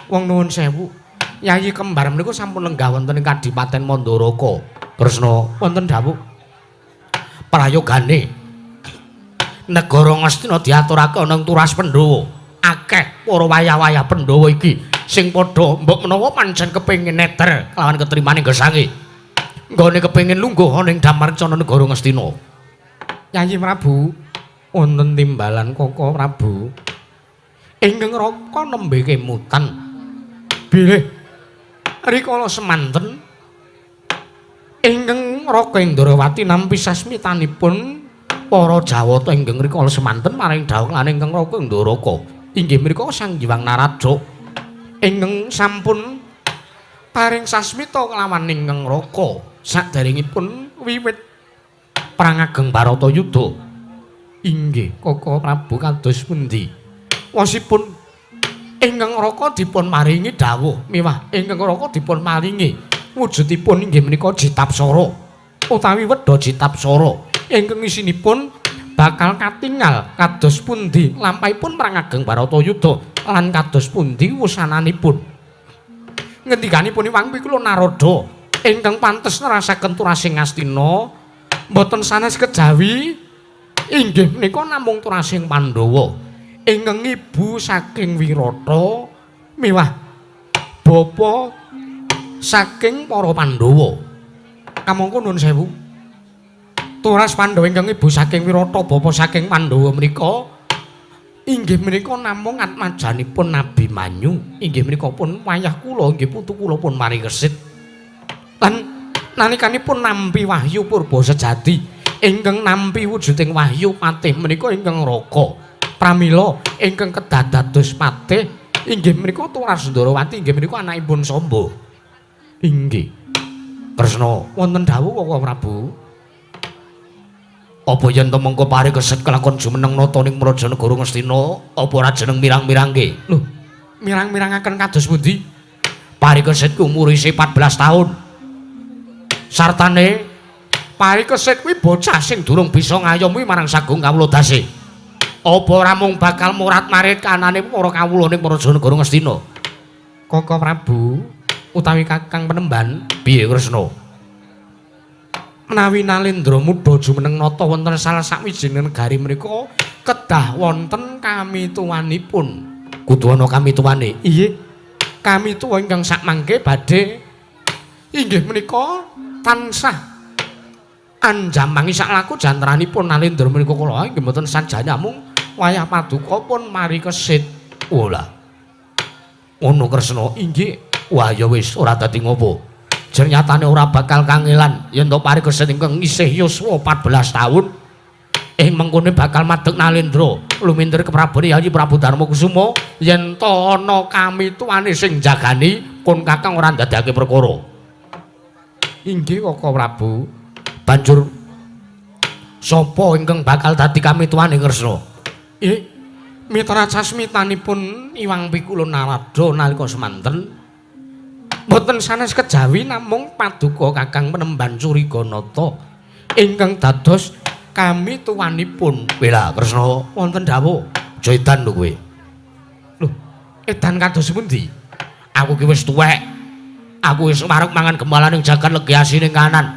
Speaker 1: Wong nuwun sewu. Yayi kembar menika sampun lenggah wonten ing Kadipaten Mandaraka. Kresna wonten dawuh. Prayogane negara Ngastina diaturake ana ing Turas Pandhawa. Akeh para wayah-wayah Pandhawa iki sing padha mbok menawa pancen kepengin neter kelawan ketrimane gesange. Nggone kepengin lungguh ana ing damar cana negara Ngastina. Yayi Prabu, wonten timbalan Koko Prabu. Ingkang raka nembe kemutan. Bilih rikala semanten ingkang Raka Indrawati nampi sasmitanipun para Jawata ingkang rikala semanten maring dhawuh lan ingkang Raka Indaraka. Inggih menika Sang Hyang Narada ingkang sampun paring sasmita kelawan ingkang Raka saderengipun wiwit perang ageng Baratayuda. Inggih Koko Prabu kados pundi? Wasipun ingkang Raka dipun maringi dawuh miwah ingkang Raka dipun maringi wujudipun inggih menika Jitapsara utawi Wedha Jitapsara ingkang isinipun bakal katingal kados pundi lampahipun perang ageng Baratayuda lan kados pundi wusananipun. Ngendikanipun Hyang Pikula Narada ingkang pantes nerasaken turasing Ngastina mboten sanes kejawi inggih menika namung turasing Pandhawa ingkang ibu saking Wirata miwah bapa saking para Pandhawa. Kamangka nuwun sewu. Turas Pandhawa ingkang ibu saking Wirata bapa saking Pandhawa menika inggih menika namung atmajanipun Nabi Manyu. Inggih menika pun wayah kula inggih putu kula pun mari kesit. Lan nalikanipun nampi wahyu purba sejati ingkang nampi wujuding wahyu patih menika ingkang Raka. Pramila ingkang kedah dados patih inggih menika Turas Ndrawati inggih menika anakipun Samba. Inggih. Kresna wonten dawuh Koko Prabu. Apa yen to mengko pari keset kelakon jumeneng nata ning Praja Negara Ngastina apa ora jeneng mirang-mirangke? Lho, mirang-mirangaken kados pundi? Pari keset ku umure isih 14 taun. Sartane pari keset kuwi bocah sing durung bisa ngayomi marang sagung kawula dase. Apa ora mung bakal murat-marit kanane para kawula ning Praja Negara Ngastina? Koko Prabu utawi Kakang Penemban, piye Kresna? Menawi Nalendra muda jumeneng nata wonten salah sawijining negari menika kedah wonten kamituwanipun. Kudu ana kamituwane. Inggih. Kamituwa ingkang sakmangke badhe inggih menika tansah anjamangi saklaku jantranipun Nalendra menika kula inggih mboten sajane namung wayah paduka pun mari kesit. Oh lah. Ngono Kresna. Inggih. Wah ya wis ora dadi ngopo. Jernyatane ora bakal kangelan yen to pari kesit ingkang isih yuswa 14 taun ing mengkone bakal madeg Nalendra lumintir keprabon Yayi Prabu Darma Kusuma yen to ana kamituwane sing jagani pun Kakang ora ndadekake perkara. Inggih Koko Prabu. Banjur sapa ingkang bakal dadi kamituwane Kresna? Mitra sasmitanipun Iwang Pikula Narada nalika semanten mboten sanes kejawi namung paduka Kakang Penemban Curiganata ingkang dados kamituwanipun. Wela Kresna wonten dawuh. Aja edan lho kowe. Lho, edan kados pundi? Aku ki wis tuwek. Aku wis marek mangan gemalaning jagat legi asine kanan.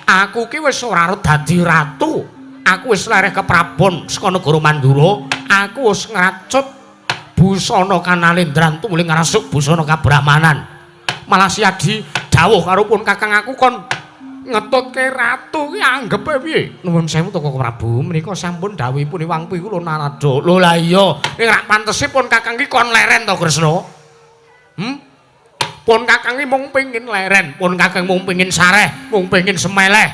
Speaker 1: Aku ki wis ora arep dadi ratu. Aku wis lereh keprabon saka negara Mandura. Aku wis ngracut busana kanalendran tumuli ngrasuk busana kabrahmanan. Malah siadi dawuh karo pun Kakang aku kon ngetutke ratu ki anggepe piye? Nuwun sewu Koko Prabu, menika sampun dawuhipun Hyang Pikula Narada. Lho lah iya, ning rak pantese pun Kakang ki kon leren to Kresna? Pun Kakang ki mung pengin leren, pun Kakang mung pengin sareh, mung pengin semeleh.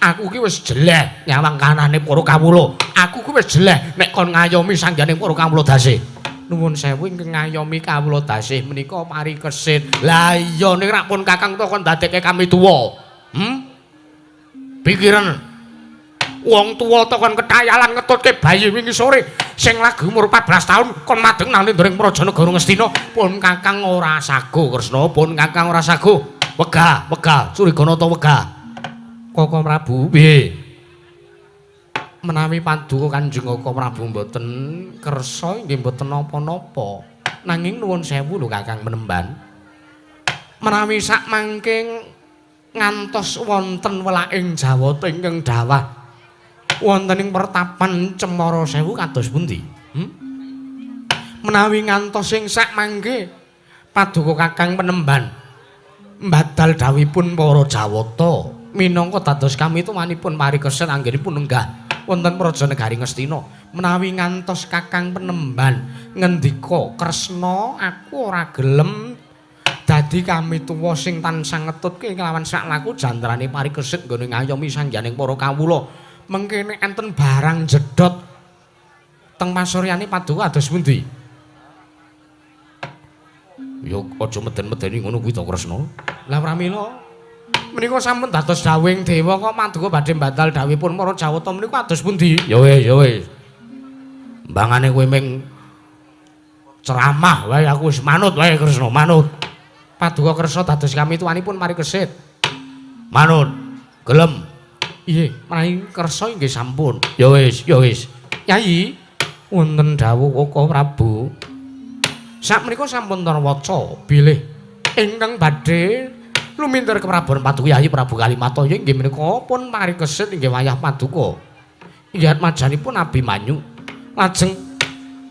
Speaker 1: Aku ki wis jeleh nyawang kanane para kawula. Aku ki wis jeleh nek kon ngayomi sangganing para kawula dasih. Nuwun sewu ingkang ngayomi kawula dasih menika Parikesit. Lah iya ning rak pun Kakang to kon dadekke kami tuwa. Pikiran wong tuwa to kon ketayalan ngetutke bayi wingi sore sing lagi umur 14 tahun kon madeg nalindra ing Praja Negara Ngastina. Pun Kakang ora sago Kresna, pun Kakang ora sago. Wegah, wegah, Curiganata wegah. Koko Prabu, piye? Menawi paduka Kanjeng Koko Prabu mboten kersa inggih mboten napa-napa. Nanging nuwun sewu lho Kakang Penemban. Menawi sak mangke ngantos wonten welaking Jawata ingkang dawah wonten ing pertapan Cemara Sewu kados pundi? Menawi ngantos ing sak mangke paduka Kakang Penemban mbadal dawuhipun para Jawata minangka dados kamituwanipun Parikesit anggenipun lenggah wonten Praja Negari Ngastina. Menawi ngantos Kakang Penemban ngendika, "Kresna, aku ora gelem dadi kamituwa sing tansah ngetutke kelawan saklaku jantrane Parikesit nggone ngayomi sangganing para kawula." Mengke nek enten barang jedhot teng pasuryane paduka kados pundi? Ya aja meden-medeni ngono kuwi to Kresna. Lah pramila menika sampun dados dawuhing dewa kok paduka badhe mbadal dawuhipun para Jawata menika kados pundi? Ya wis, ya wis. Mbangane kowe ming ceramah wae aku wis manut wae Kresna, manut. Paduka kersa dados kamituwanipun Parikesit. Manut. Gelem. Nggih, menawi kersa inggih sampun. Ya wis, ya wis. Yai, wonten dawuh Koko Prabu. Sakmenika sampun tarwaca bilih ingkang badhe lumintir keprabon Paduka Yayi Prabu Kalimataya inggih menika pun Parikesit inggih wayah paduka. Inggih atmajanipun Abimanyu. Lajeng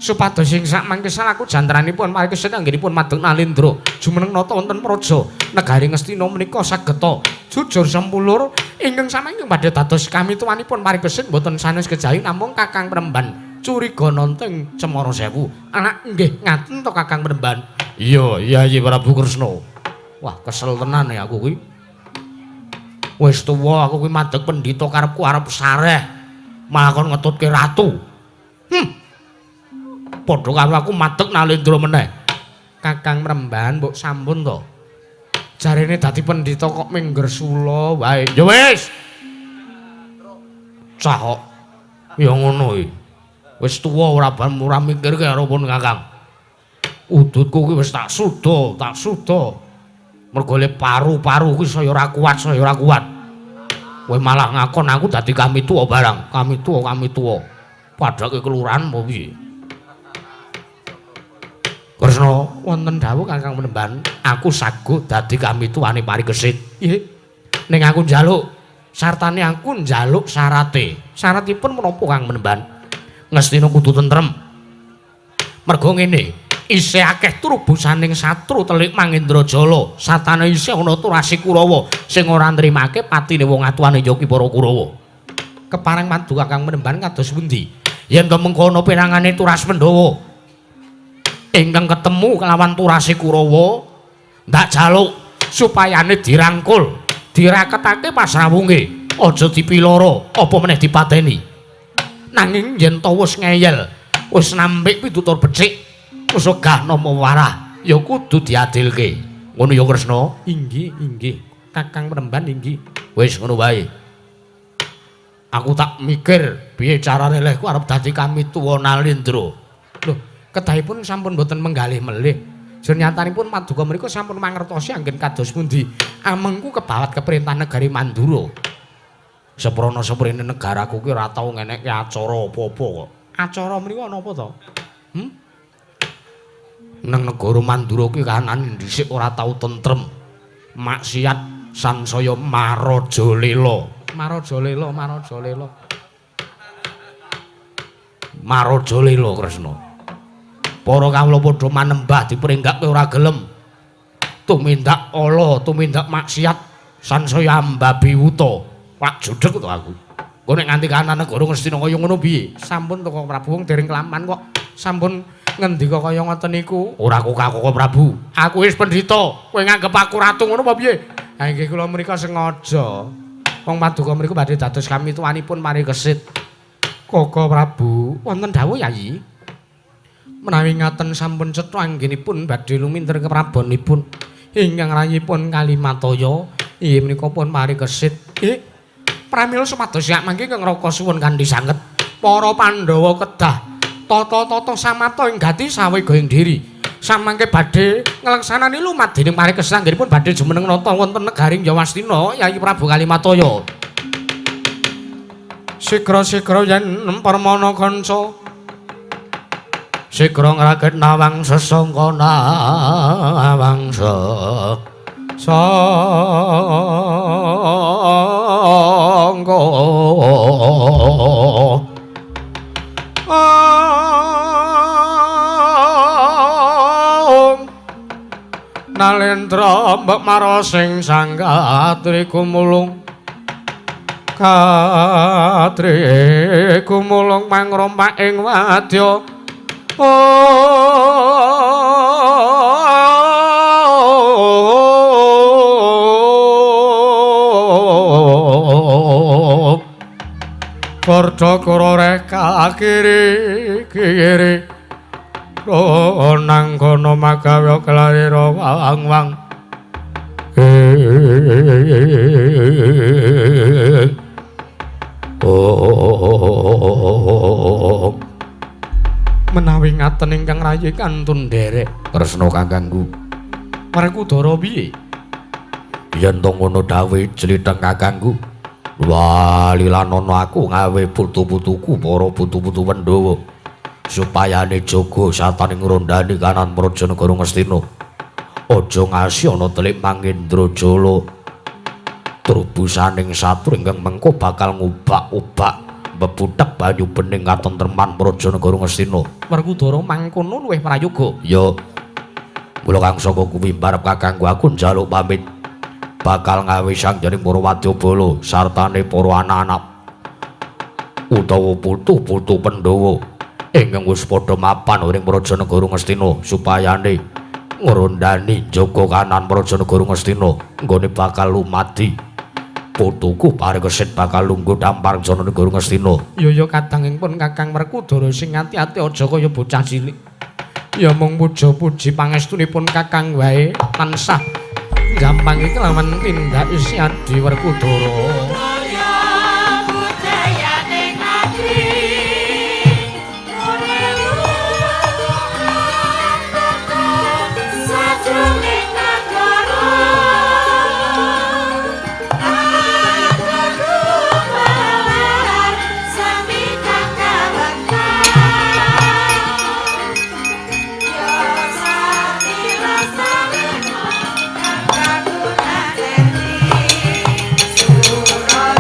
Speaker 1: supados ing sak mangke salaku jantranipun Parikesit anggenipun madeg nalindra jumeneng nata wonten praja negari Ngastina menika sageta jujur sempulur ingkang samangke badhe dados kamituwanipun Parikesit mboten sanes kejawi namung Kakang Penemban Curiganata ing Cemara Sewu. Anak nggih ngaten to Kakang Penemban? Iya, iya Yayi Prabu Kresna. Wah, kesel tenan ya aku kuwi. Wis tuwa aku kuwi madeg pendhita karepku arep sareh. Malah kon ngetutke ratu. Padha karo aku madeg nalindra meneh. Kakang Penemban mbok sampun to. Jarene dadi pendhita kok ming gresula wae. Ya wis. Cah kok. Ya ngono iki. Wis tuwa ora ban ora mikirke karo pun Kakang. Udutku kuwi wis tak suda, tak suda. Mergo le paru-paru kuwi saya ora kuat, saya ora kuat. Kowe malah ngakon aku dadi kamituwa barang, kamituwa, kamituwa. Padake kelurahan apa piye? Kresna, wonten dawuh Kakang Penemban, aku saguh dadi kamituwane Parikesit. Nggih. Ning aku njaluk sartane aku njaluk syarate. Syaratipun menapa Kang Penemban? Ngastina kudu tentrem. Mergo ngene, isih akeh trubusaning satru telik Mangendrajala. Satane isih ana Turasi Kurawa sing ora nrimake patine wong atuwane ya ki para Kurawa. Kepareng paduka Kang Penemban kados pundi? Yen to mengkono pirangane Turas Pandhawa ingkang ketemu kelawan Turasi Kurawa, ndak jaluk supayane dirangkul, diraketake pasrawunge, aja dipiloro, apa meneh dipateni. Nanging yen to wis ngeyel, wis nampik pitutur becik, wis wegah nampa warah, ya kudu diadilke. Ngono ya Kresna? Inggih, inggih. Kakang Penemban inggih. Wis ngono wae. Aku tak mikir piye carane lehku arep dadi kamituwa Nalindra. Lho, kedahipun sampun mboten menggalih melih. Jenyatanipun paduka menika sampun mangertosi anggen kados pundi amengku kebawat keperintah negari Mandura. Seprana seprene negaraku ki ora tau ngenekke acara apa-apa kok. Acara menika ana apa to? Nang negara Mandura ki kahanane dhisik ora tau tentrem. Maksiat sansaya marajalela. Marajalela, marajalela. Marajalela Kresna. Para kawula padha manembah diperinggake ora gelem. Tumindak ala, tumindak maksiat sansaya ambabi wuta. Pak judeg to aku. Engko nek nganti kahanan negara Ngastina kaya ngono piye? Sampun to Koko Prabu wong dereng kelaman kok sampun ngendika kaya ngoten niku. Ora kok Prabu. Aku wis pendhita. Kowe nganggep aku ratu ngono apa piye? Ha inggih kula menika sengaja. Wong paduka mriku badhe dados kamituwanipun Parikesit. Koko Prabu, wonten dawuh Yayi. Menawi ngaten sampun cetha anggenipun badhe lumintir keprabonipun ingkang rayipun Kalimataya inggih menika pun Parikesit. Pramila supados yak mangke Kang Raka suwun kanthi sanget. Para Pandhawa kedah tata-tata samata ing gati sawega ing diri. Samangke badhe nglaksanani lumat dening Parikesit anggenipun badhe jumeneng nata wonten negaring Yawastina Yayi Prabu Kalimataya. Sigra-sigra yen permana kanca sigra ngraged nawang sesangka nawang sesangka. Nalendra mbek marosing sangkatri gumulung katri gumulung mangrompak ing wadya. Kordha kororeh kakiri kiri nang kono magawe kelarira wang-wang. Menawi ngaten ingkang rayi kantun nderek
Speaker 2: Kresna kakangku.
Speaker 1: Werkudara piye?
Speaker 2: Yen to ngono dawuhe jlitheng kakangku. Walilanana aku ngawe putu-putuku para putu-putu Pandhawa supayane jaga sataning ngrondani kanan praja negara Ngastina. Aja ngasi ana telik Mangendrajala. Trubusaning satru ingkang mengko bakal ngubak-ubak mbebuthek banyu bening katentreman praja negara Ngastina.
Speaker 1: Werkudara mangkono luwih prayoga.
Speaker 2: Ya. Kula kang saka kuwi barep kakangku aku njaluk pamit. Bakal ngawe sangjaning para wadyabala sartane para anak-anak utawa putu-putu Pandhawa ingkang wis padha mapan ing praja negara Ngastina supayane ngrondani jaga kanan praja negara Ngastina nggone bakal lumadi. Putuku Parikesit bakal lungguh dampar jana negara Ngastina.
Speaker 1: Ya ya kadangipun Kakang Werkudara sing ati-ati aja kaya bocah cilik. Ya mung puja-puji pangestunipun Kakang wae tansah gampangi kelawan tindak isi Adi Werkudara.
Speaker 3: Surah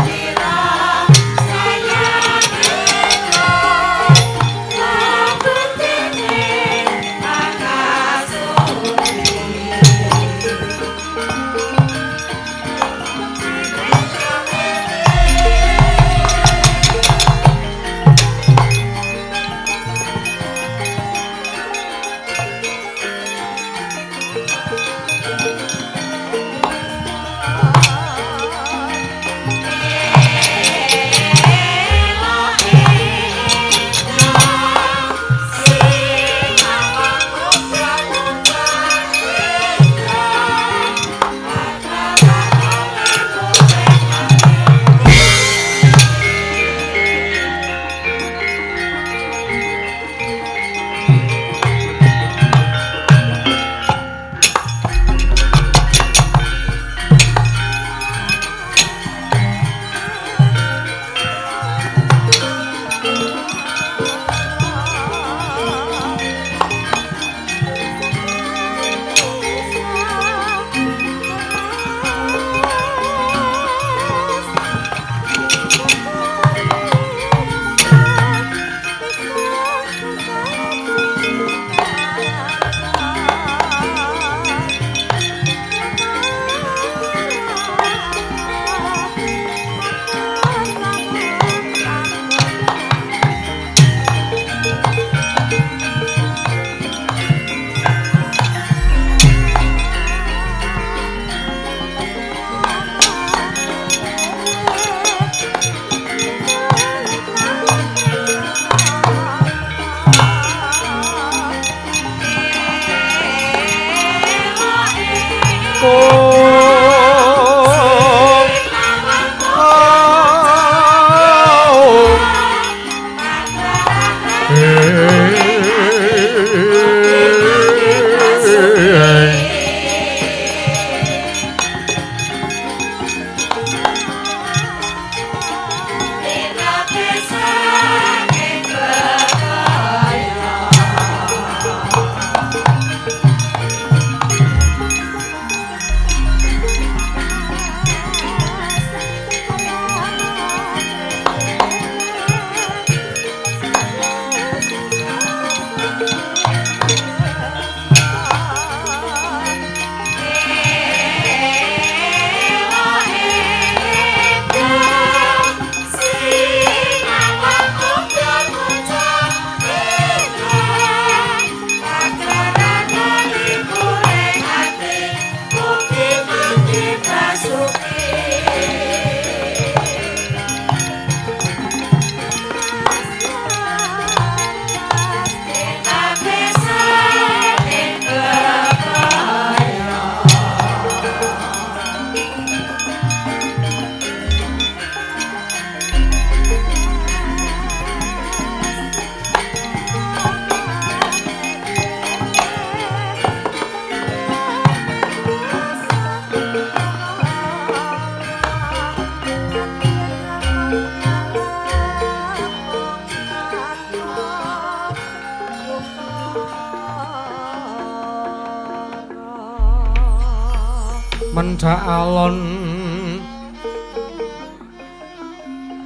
Speaker 3: Mendhak alon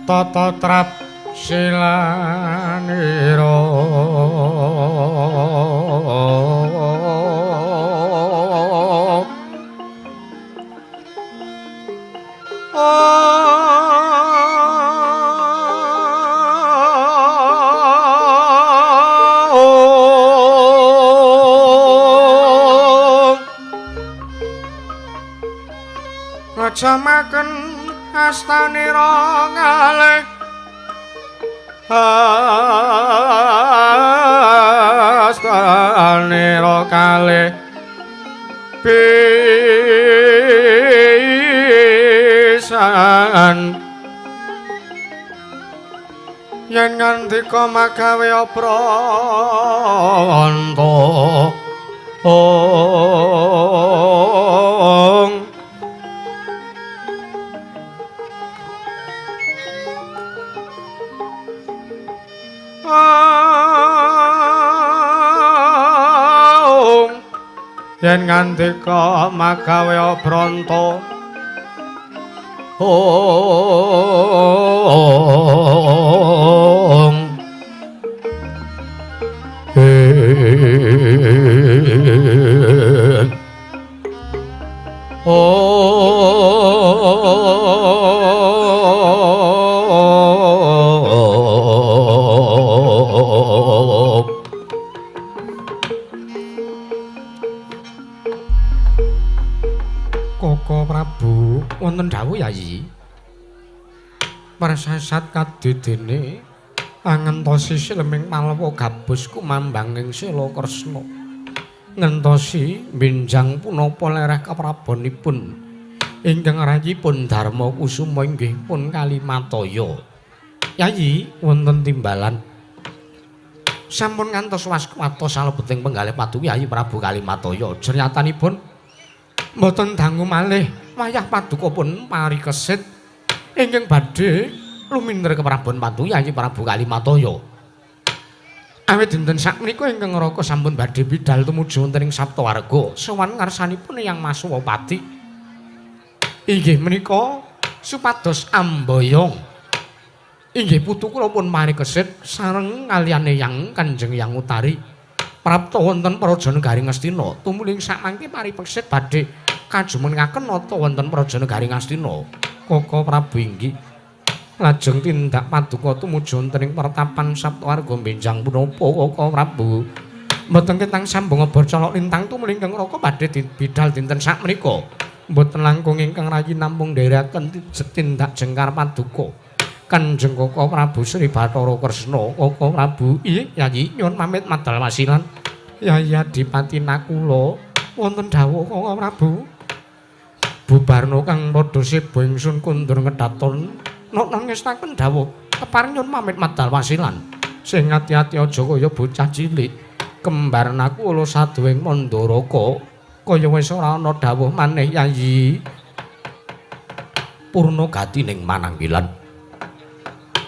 Speaker 3: tata trap silanira ngejamaken astanira ngalih astanira kalih pisan yen ngandika magawe apranta. Yen ngandika magawe apranta ong Koko Prabu wonten dawuh Yayi. Prasasat kadidene angentosi sileming palwa gabus kumambang ing Sela Kresna. Ngentosi benjang punapa lereh kaprabonipun ingkang rayipun Darma Kusuma inggih pun Kalimataya. Yayi wonten timbalan. Sampun ngantos waskwata salebeting penggalih paduka Yayi Prabu Kalimataya. Jernyatanipun mboten dangu malih wayah paduka pun parikesit ingkang badhe luminder keprabon paduka Yayi Prabu Kalimataya. Awit dinten sakmenika ingkang Raka sampun badhe bidal tumuju wonten ing Saptawarga sowan ngarsanipun Eyang Masuwapati. Inggih menika supados amboyong. Inggih putu kula pun parikesit sareng kaliyan Eyang Kanjeng Eyang Utari prapta wonten Praja Negari Ngastina. Tumuli sakmangke parikesit badhe kajumenengaken nata wonten Praja Negari Ngastina. Koko Prabu inggih lajeng tindak paduka tumuju wonten ing pertapan Saptawarga benjang punapa Koko Prabu. Mboten ketang sambung obor colok lintang tumuli ingkang Raka badhe bidal dinten sakmenika. Mboten langkung ingkang rayi namung nderekaken tindak jengkar paduka. Kanjeng Koko Prabu Sri Bathara Kresna. Koko Prabu inggih Yayi nyuwun pamit madal wasilan. Yayi Adipati Nakula wonten dawuh Koko Prabu. Bubarno kang padha seba ingsun kundur ngedhaton nokno ngestaken dawuh kepareng nyuwun pamit madal wasilan. Sing ati-ati aja kaya bocah cilik. Kembar Nakula saduwing Mandaraka kaya wis ora ana dawuh maneh Yayi.
Speaker 2: Purna gati ning mananggilan.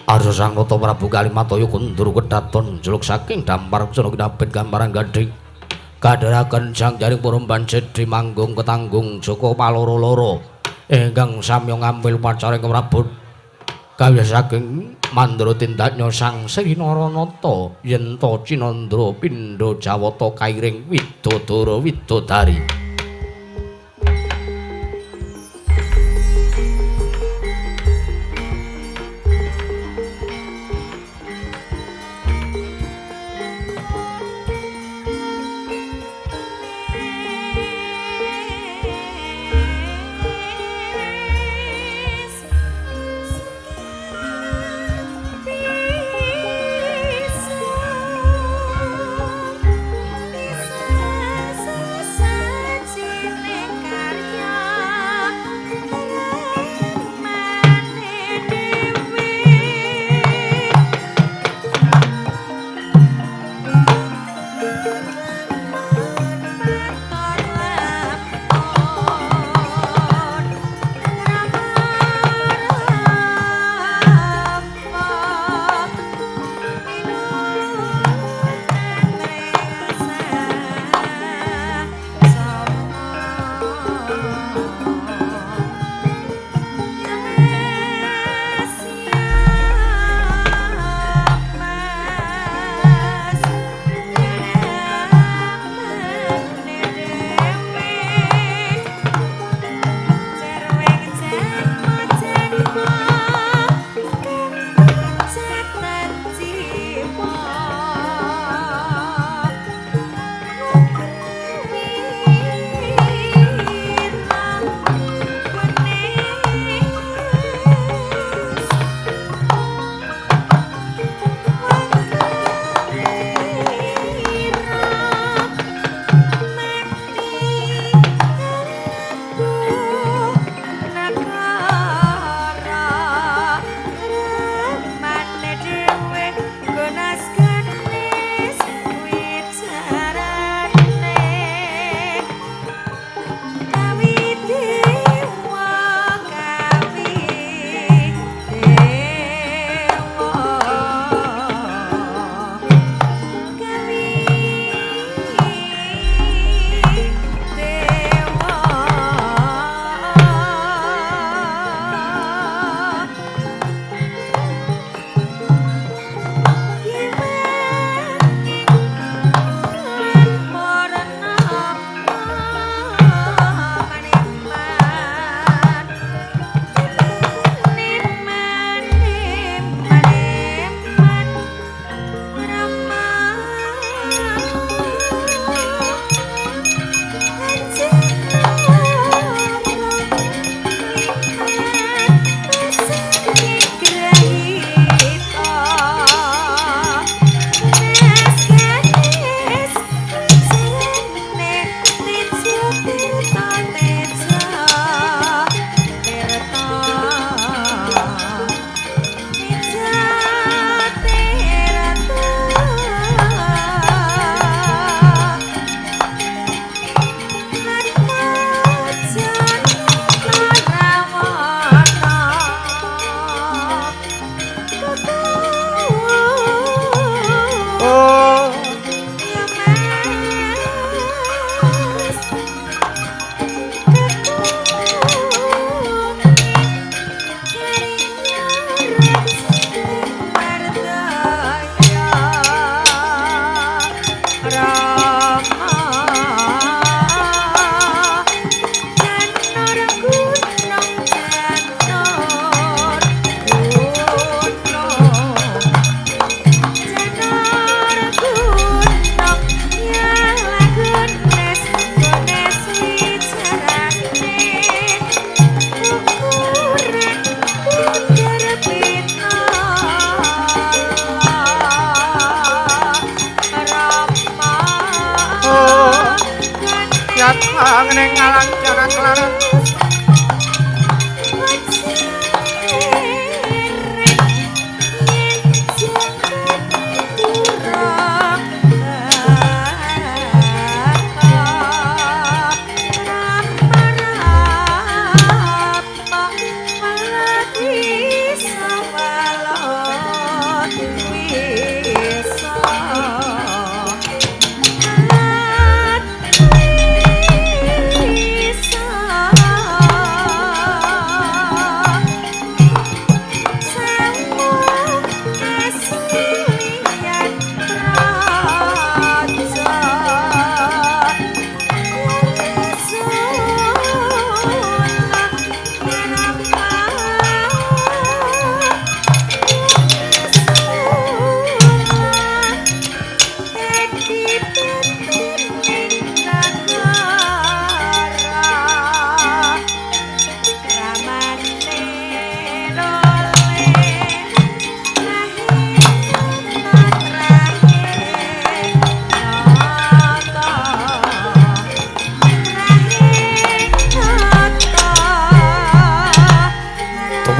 Speaker 2: Arsa Sang Nata Prabu Kalimataya kundur kedaton jeluk saking dampar pesona kinabet gambaran gandhing. Kadharaken sang jaring puremban sedhi manggung ketanggung Joko paloro-loro ingkang samya ngambil pacaring Prabon. Kawya saking mandra tindaknya Sang Sri Naranata yen ta cinandra pindha jawata kairing widodara widodari.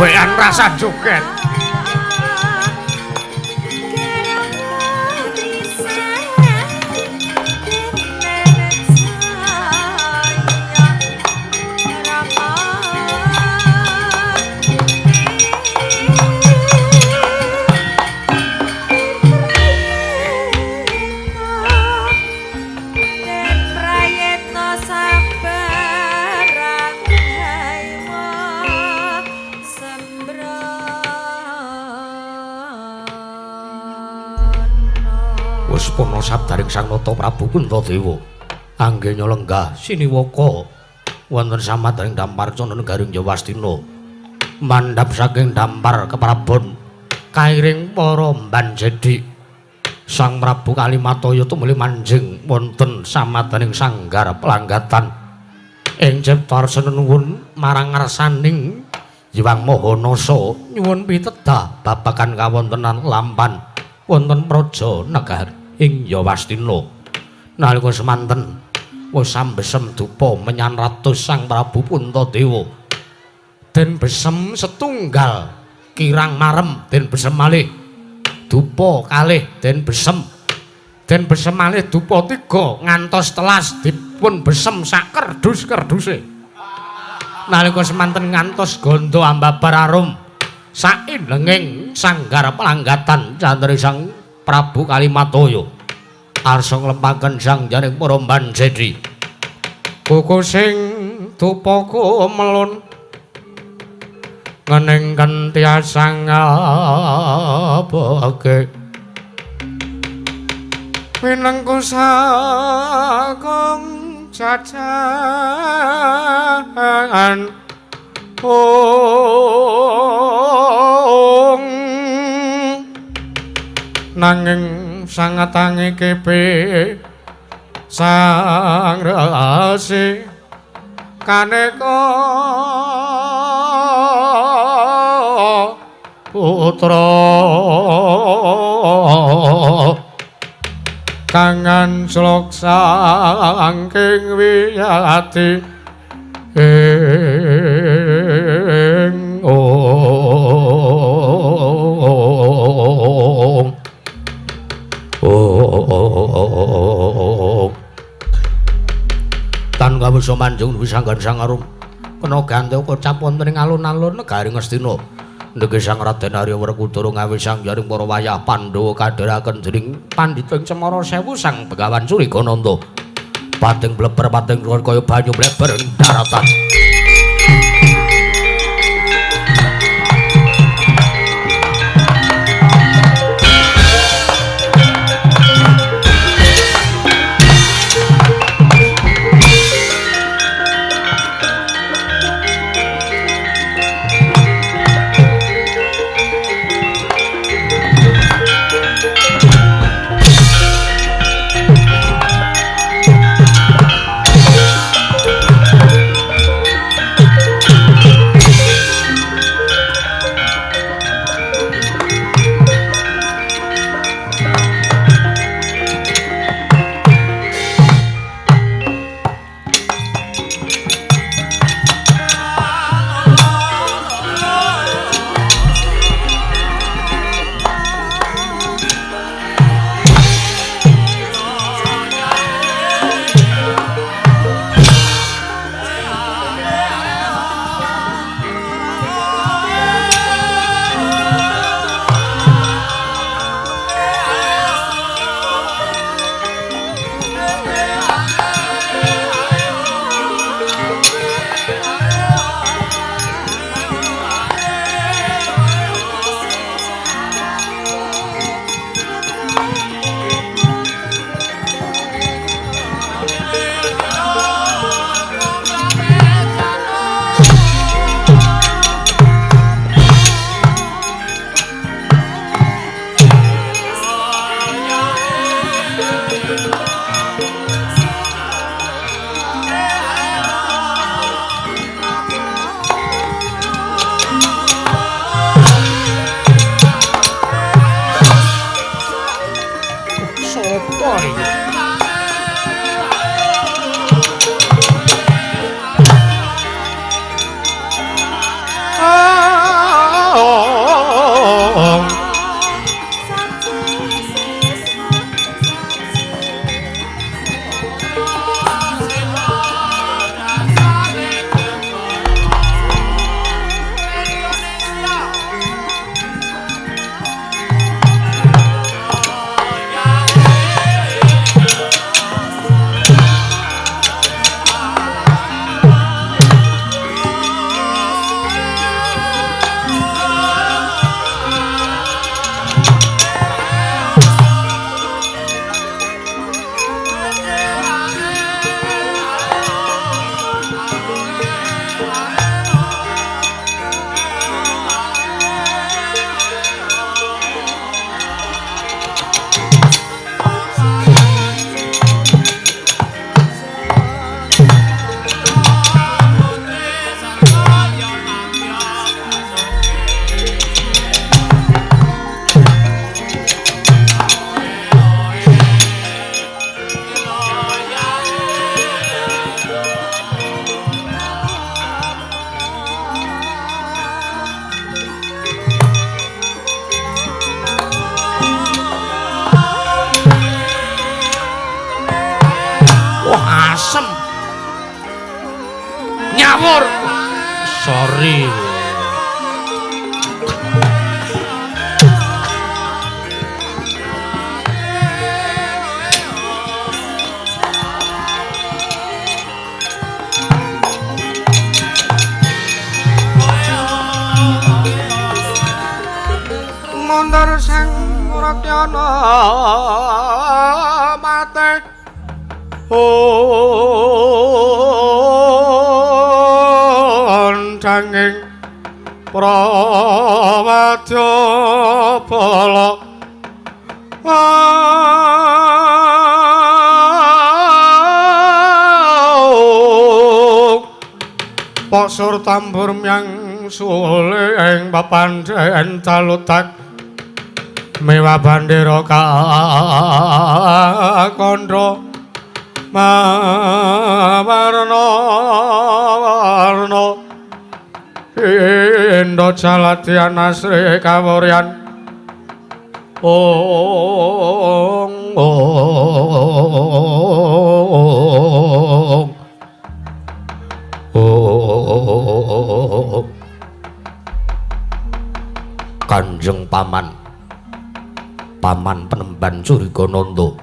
Speaker 3: Wean rasa joget.
Speaker 2: Purna sabdaring Sang Nata Prabu Puntadewa anggenya lenggah siniwaka wonten samadharing dampar cana negaring Yawastina mandhap saking dampar keprabon kairing para mbanjedi Sang Prabu Kalimataya tumuli manjing wonten samadhaning sanggar pelanggatan ing cipta nuwun marang ngarsaning Hyang Maha Nasa nyuwun pitedah babagan kawontenan lampan wonten praja negari ing Yawastina. Nalika semanten wis sambesem dupa menyan ratus Sang Prabu Puntadewa.
Speaker 3: Den besem setunggal kirang marem den besem malih dupa kalih den besem. Den besem malih dupa tiga ngantos telas dipun besem sak kerdus-kerduse. Nalika semanten ngantos gandha ambabar arum saindenging sanggar pelanggatan candre Sang Prabu Kalimataya arsa nglempaken sang jaring para mbanjedi. Kuku sing dupa kumelun ngening kentiasang ngabake winengku sakung jajan ong nanging sangatangi kepe sang rasi kaneka putra kangan slok saking wiyati ing ong.
Speaker 2: Tan kawisa manjung wisanggan sang arum kena ganti kocap wonten ing alun-alun negari Ngastina. Ndege Sang Raden Arya Werkudara ngawisang jaring para wayah Pandhawa kadheraken dening pandhita ing Cemara Sewu Sang Begawan Surigananda. Pating bleber pating kaya banyu bleber ing daratan.
Speaker 3: Asem. Nyawur. Sorry.
Speaker 1: Mundur sang Rakyana mate ondanging prawadya bala Pasur tambur myang suling papandhen talutak mewah bandera kakandha mawarna warna indha jaladian asri kawuryan ong ong ong. Kanjeng Paman, Paman Penemban Curigananda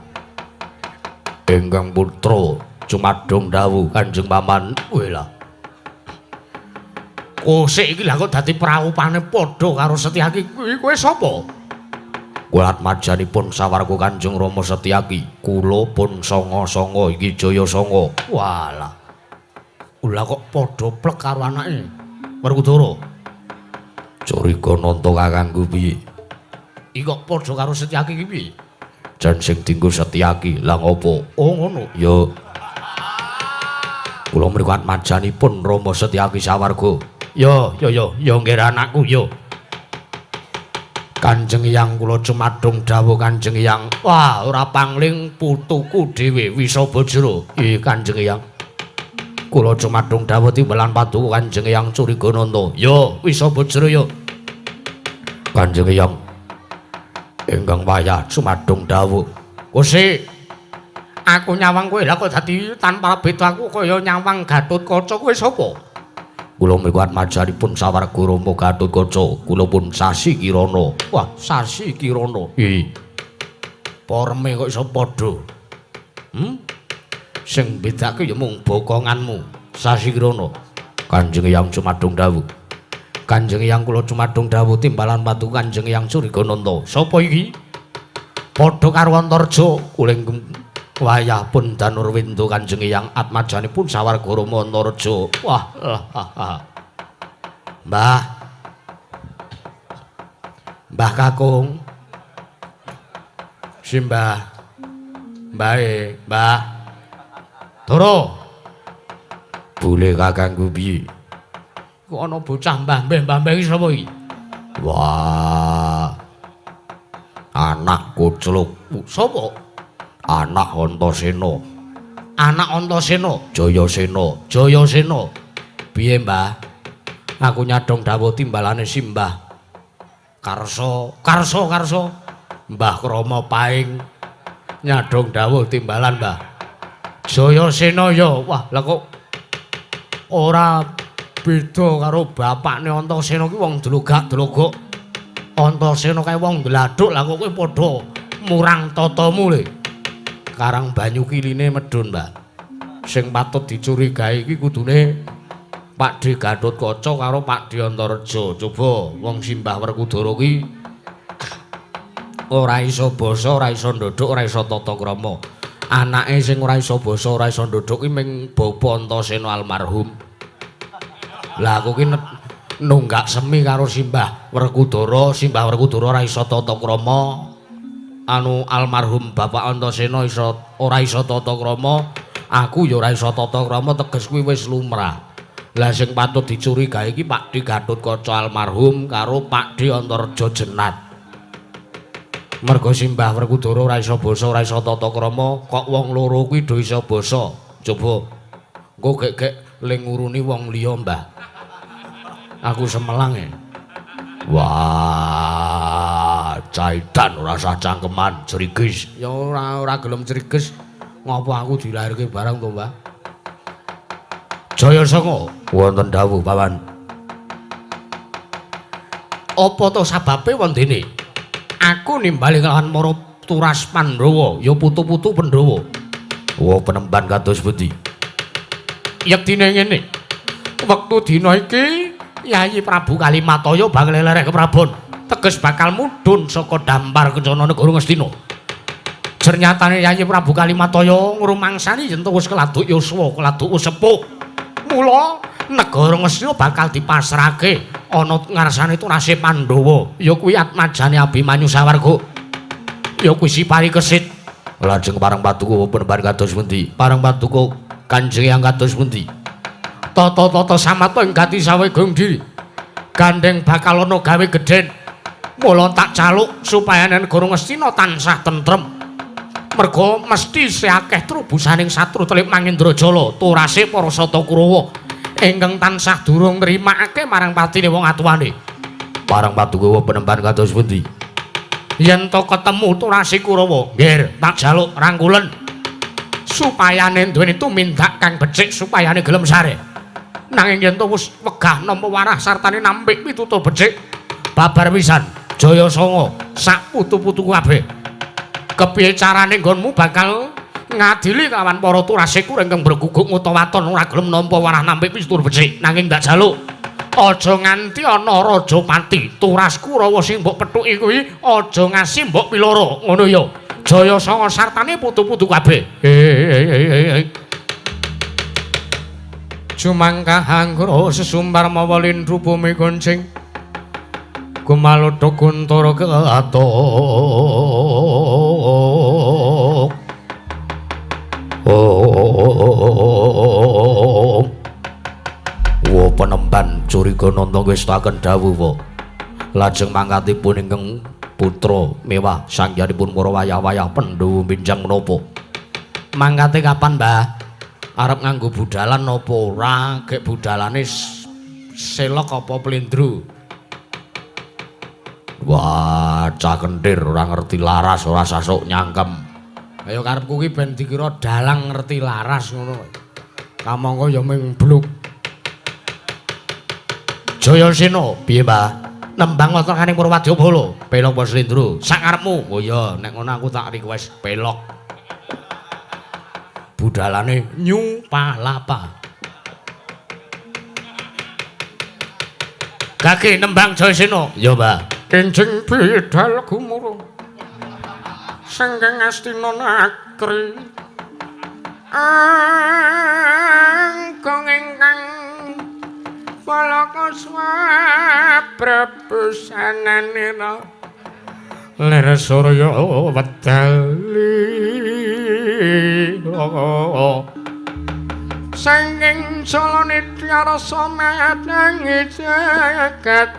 Speaker 1: ingkang putra cumadung dawuh Kanjeng Paman. Wela
Speaker 3: Kosik iki lha kok dadi praupane padha karo Setyaki. Kuwi kowe sapa?
Speaker 1: Kula atmajanipun sawarga Kanjeng Rama Setyaki. Kula pun sanga-sanga iki Jaya Sanga.
Speaker 3: Walah. Lah kok padha plek karo anake Werkudara.
Speaker 1: Curigananda kakangku piye?
Speaker 3: Iki kok padha karo Setyaki iki piye?
Speaker 1: Jan sing dinggo Setyaki. Lah ngopo?
Speaker 3: Oh ngono.
Speaker 1: Ya. Kula mriku atmajanipun Rama Setyaki sawarga.
Speaker 3: Yo yo yo yo nggih anakku yo. Kanjeng Hyang kula cumadung dawuh Kanjeng Hyang. Wah, ora pangling putuku dhewe Wisabajra. Nggih Kanjeng Hyang. Kula cumadung dawuh timbalan paduka Kanjeng Hyang Curigananda. Yo Wisabajra yo.
Speaker 1: Kanjeng Hyang ingkang wayah cumadung dawuh.
Speaker 3: Gusti, aku nyawang kowe lha kok dadi tanpa beda aku kaya nyawang Gatotkaca. Kowe sapa?
Speaker 1: Kula mriku atmajanipun sawarga Rama Gatotkaca. Kula pun Sasi Kirana.
Speaker 3: Wah, Sasi Kirana.
Speaker 1: Nggih.
Speaker 3: Porme kok iso padha. Sing bedake ya mung bokonganmu, Sasi Kirana.
Speaker 1: Kanjeng Hyang cumadung dawuh.
Speaker 3: Kanjeng Hyang kula cumadung dawuh timbalan paduka Kanjeng Hyang Curigananda. Sapa iki? Padha karo Antarja. Kuling wayah pun Danurwindu Kanjeng Hyang atmajanipun sawarga Rama Antarja. Wah, lah. Mbah. Mbah Kakung. Simbah. Mbae, Mbah. Doro.
Speaker 1: Bule kakangku piye?
Speaker 3: Kok ana bocah mbah mbah mbah iki sapa iki?
Speaker 1: Wah. Anak kucluk.
Speaker 3: Sapa?
Speaker 1: Anak Antasena.
Speaker 3: Anak Antasena.
Speaker 1: Jayasena.
Speaker 3: Jayasena. Piye, Mbah? Aku nyadong dawuh timbalane Simbah. Karsa, Karsa, Karsa. Mbah Krama Paing nyadong dawuh timbalan, Mbah. Jayasena ya. Wah, lah kok ora beda karo bapakne Antasena ki wong dlogak-dlogok. Antasena kae wong dladuk, lah kok kowe padha murang tatamu le. Karang banyu kiline medhun, Mbah. Sing patut dicurigai iki kudune Pak D Gatotkaca karo Pak D Antareja. Coba wong Simbah Werkudara ki ora iso basa, ora iso ndodhok, ora iso tata krama. Anake sing ora iso basa, ora iso ndodhok ki ming bapa Antasena almarhum. Lah aku ki nunggak semi karo Simbah Werkudara, Simbah Werkudara ora iso tata krama. Anu almarhum Bapak Antasena iso ora iso tata krama, aku ya ora iso tata krama, teges kuwi wis lumrah. Lah sing patut dicurigai iki Pak D Gatotkaca almarhum karo Pak D Antareja Jenat. Mergo Simbah Werkudara ora iso basa, ora iso tata krama, kok wong loro kuwi do iso basa. Coba engko gek-gek ling nguruni wong liya, Mbah. Aku semelang e.
Speaker 1: Wah, caitan ora usah cangkeman, crigis.
Speaker 3: Ya ora gelem crigis. Ngopo aku dilairke barang to, Mbah?
Speaker 2: Jaya Sanga wonten dawuh paman. Apa to sababe wondene? Aku nimbali kelawan para turas Pandhawa, ya putu-putu Pandhawa.
Speaker 1: Wa penemban kados pundi?
Speaker 2: Yektine ngene. Wektu dina iki Yayi Prabu Kalimataya bakal lereh keprabon. Teges bakal mudhun saka dampar kencana negara Ngastina. Jernyatane Yayi Prabu Kalimataya ngrumangsani yen wis keladuk yuswa, keladuk sepuh. Mula negara Ngastina bakal dipasrahke ana ngarsane turase Pandhawa. Ya kuwi atmajane Abimanyu sawarga. Ya kuwi si Parikesit.
Speaker 1: Lajeng pareng paduka penemban kados pundi? Pareng paduka Kanjeng Hyang kados pundi?
Speaker 2: Tata-tata samata ing gati sawegong diri. Gandeng bakal ana gawe gedhen. Mula tak caluk supaya negara Ngastina tansah tentrem. Merga mesti isih akeh trubusaning satru telip Mangendrajala turase para Sata Kurawa ingkang tansah durung nrimakake marang patine wong atuwane.
Speaker 1: Pareng paduka penemban kados pundi?
Speaker 2: Yen to ketemu turase Kurawa, nggih, tak jaluk rangkulen supayane duweni tumindak kang becik supayane gelem sare. Nanging yen to wis wegah nampa warah sartane nampik pitutur becik babar pisan Jaya Sanga sak putu-putu kabeh. Kepiye carane nggonmu bakal ngadili kawan para turase Kurawa ingkang berguguk ngutawaton ora gelem nampa warah nampik pitutur becik. Nanging tak jaluk aja nganti ana rajapati turas Kurawa sing mbok pethuki kuwi aja ngasi mbok piloro ngono ya. Jaya Sanga sartane putu-putu kabeh. Jumangkah anggara sesumbar mawa lindru bumi goncing gumalodha guntara
Speaker 1: keatuk. Wa penemban curiga nanta ngestaken dawuh wa. Lajeng mangkatipun ingkang putra mewah sangyanipun para wayah-wayah Pandhawa benjang menapa?
Speaker 2: Mangkate kapan, Mbah? Arep nganggo budalan apa ora? Gek budalane selok apa plindru?
Speaker 1: Wah, cah kentir ora ngerti laras, ora sasuk nyangkem.
Speaker 3: Ayo karepku ki ben dikira dalang ngerti laras ngono. Kamangka ya ming bluk.
Speaker 2: Jayasena, piye, Mbah? Nembang wonten kaning Purwadyabala, pelok apa slendro? Sak karepmu. Oh iya, nek ngono aku tak request pelok. Budalane New Palapa. Gage nembang Jayasena.
Speaker 1: Ya, Mbah.
Speaker 3: Kenjeng bidal gumuruh sangking Astina nakri angkung ingkang palaka swabrabusananira lir surya wedal lila sangking Jalanitya rasa madangi jagat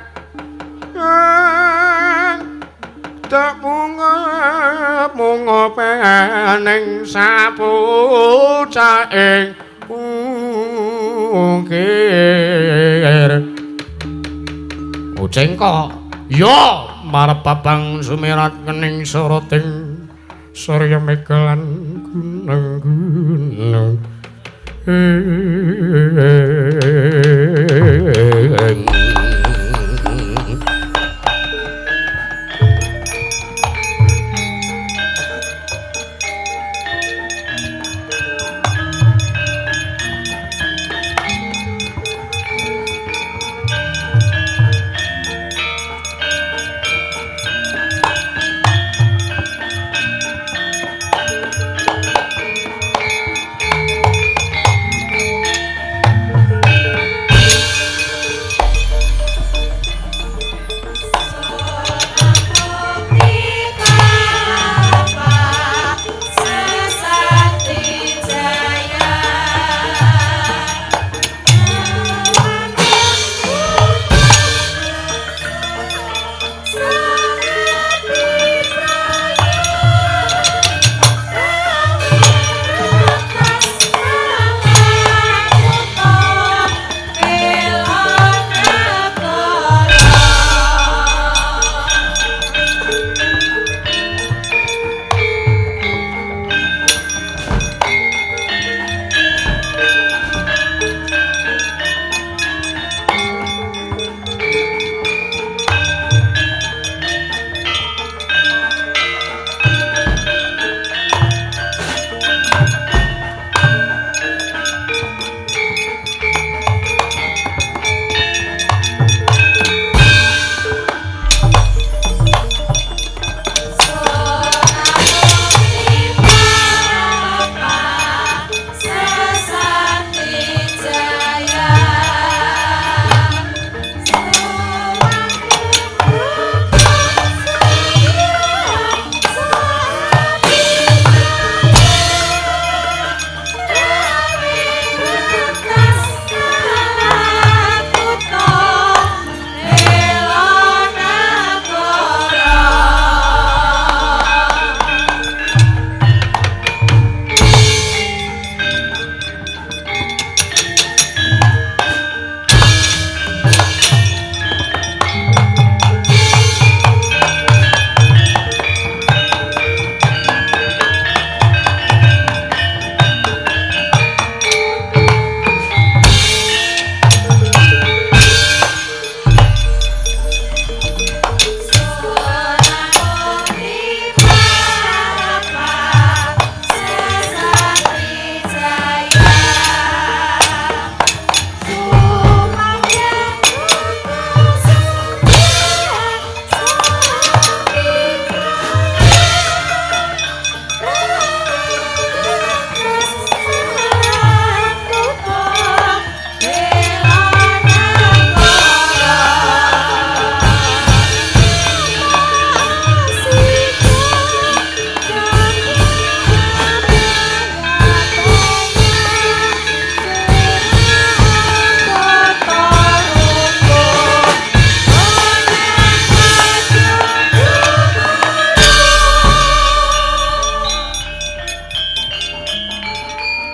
Speaker 3: tak bunga bunga pening sapucaing ukir. Ucengkok ya marep babang sumirat kening soroting surya megalan gunung-gunung.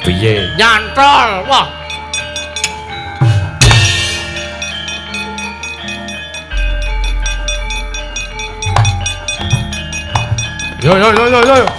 Speaker 2: Piye?
Speaker 3: Nyantol. Wah. Yo yo yo yo yo.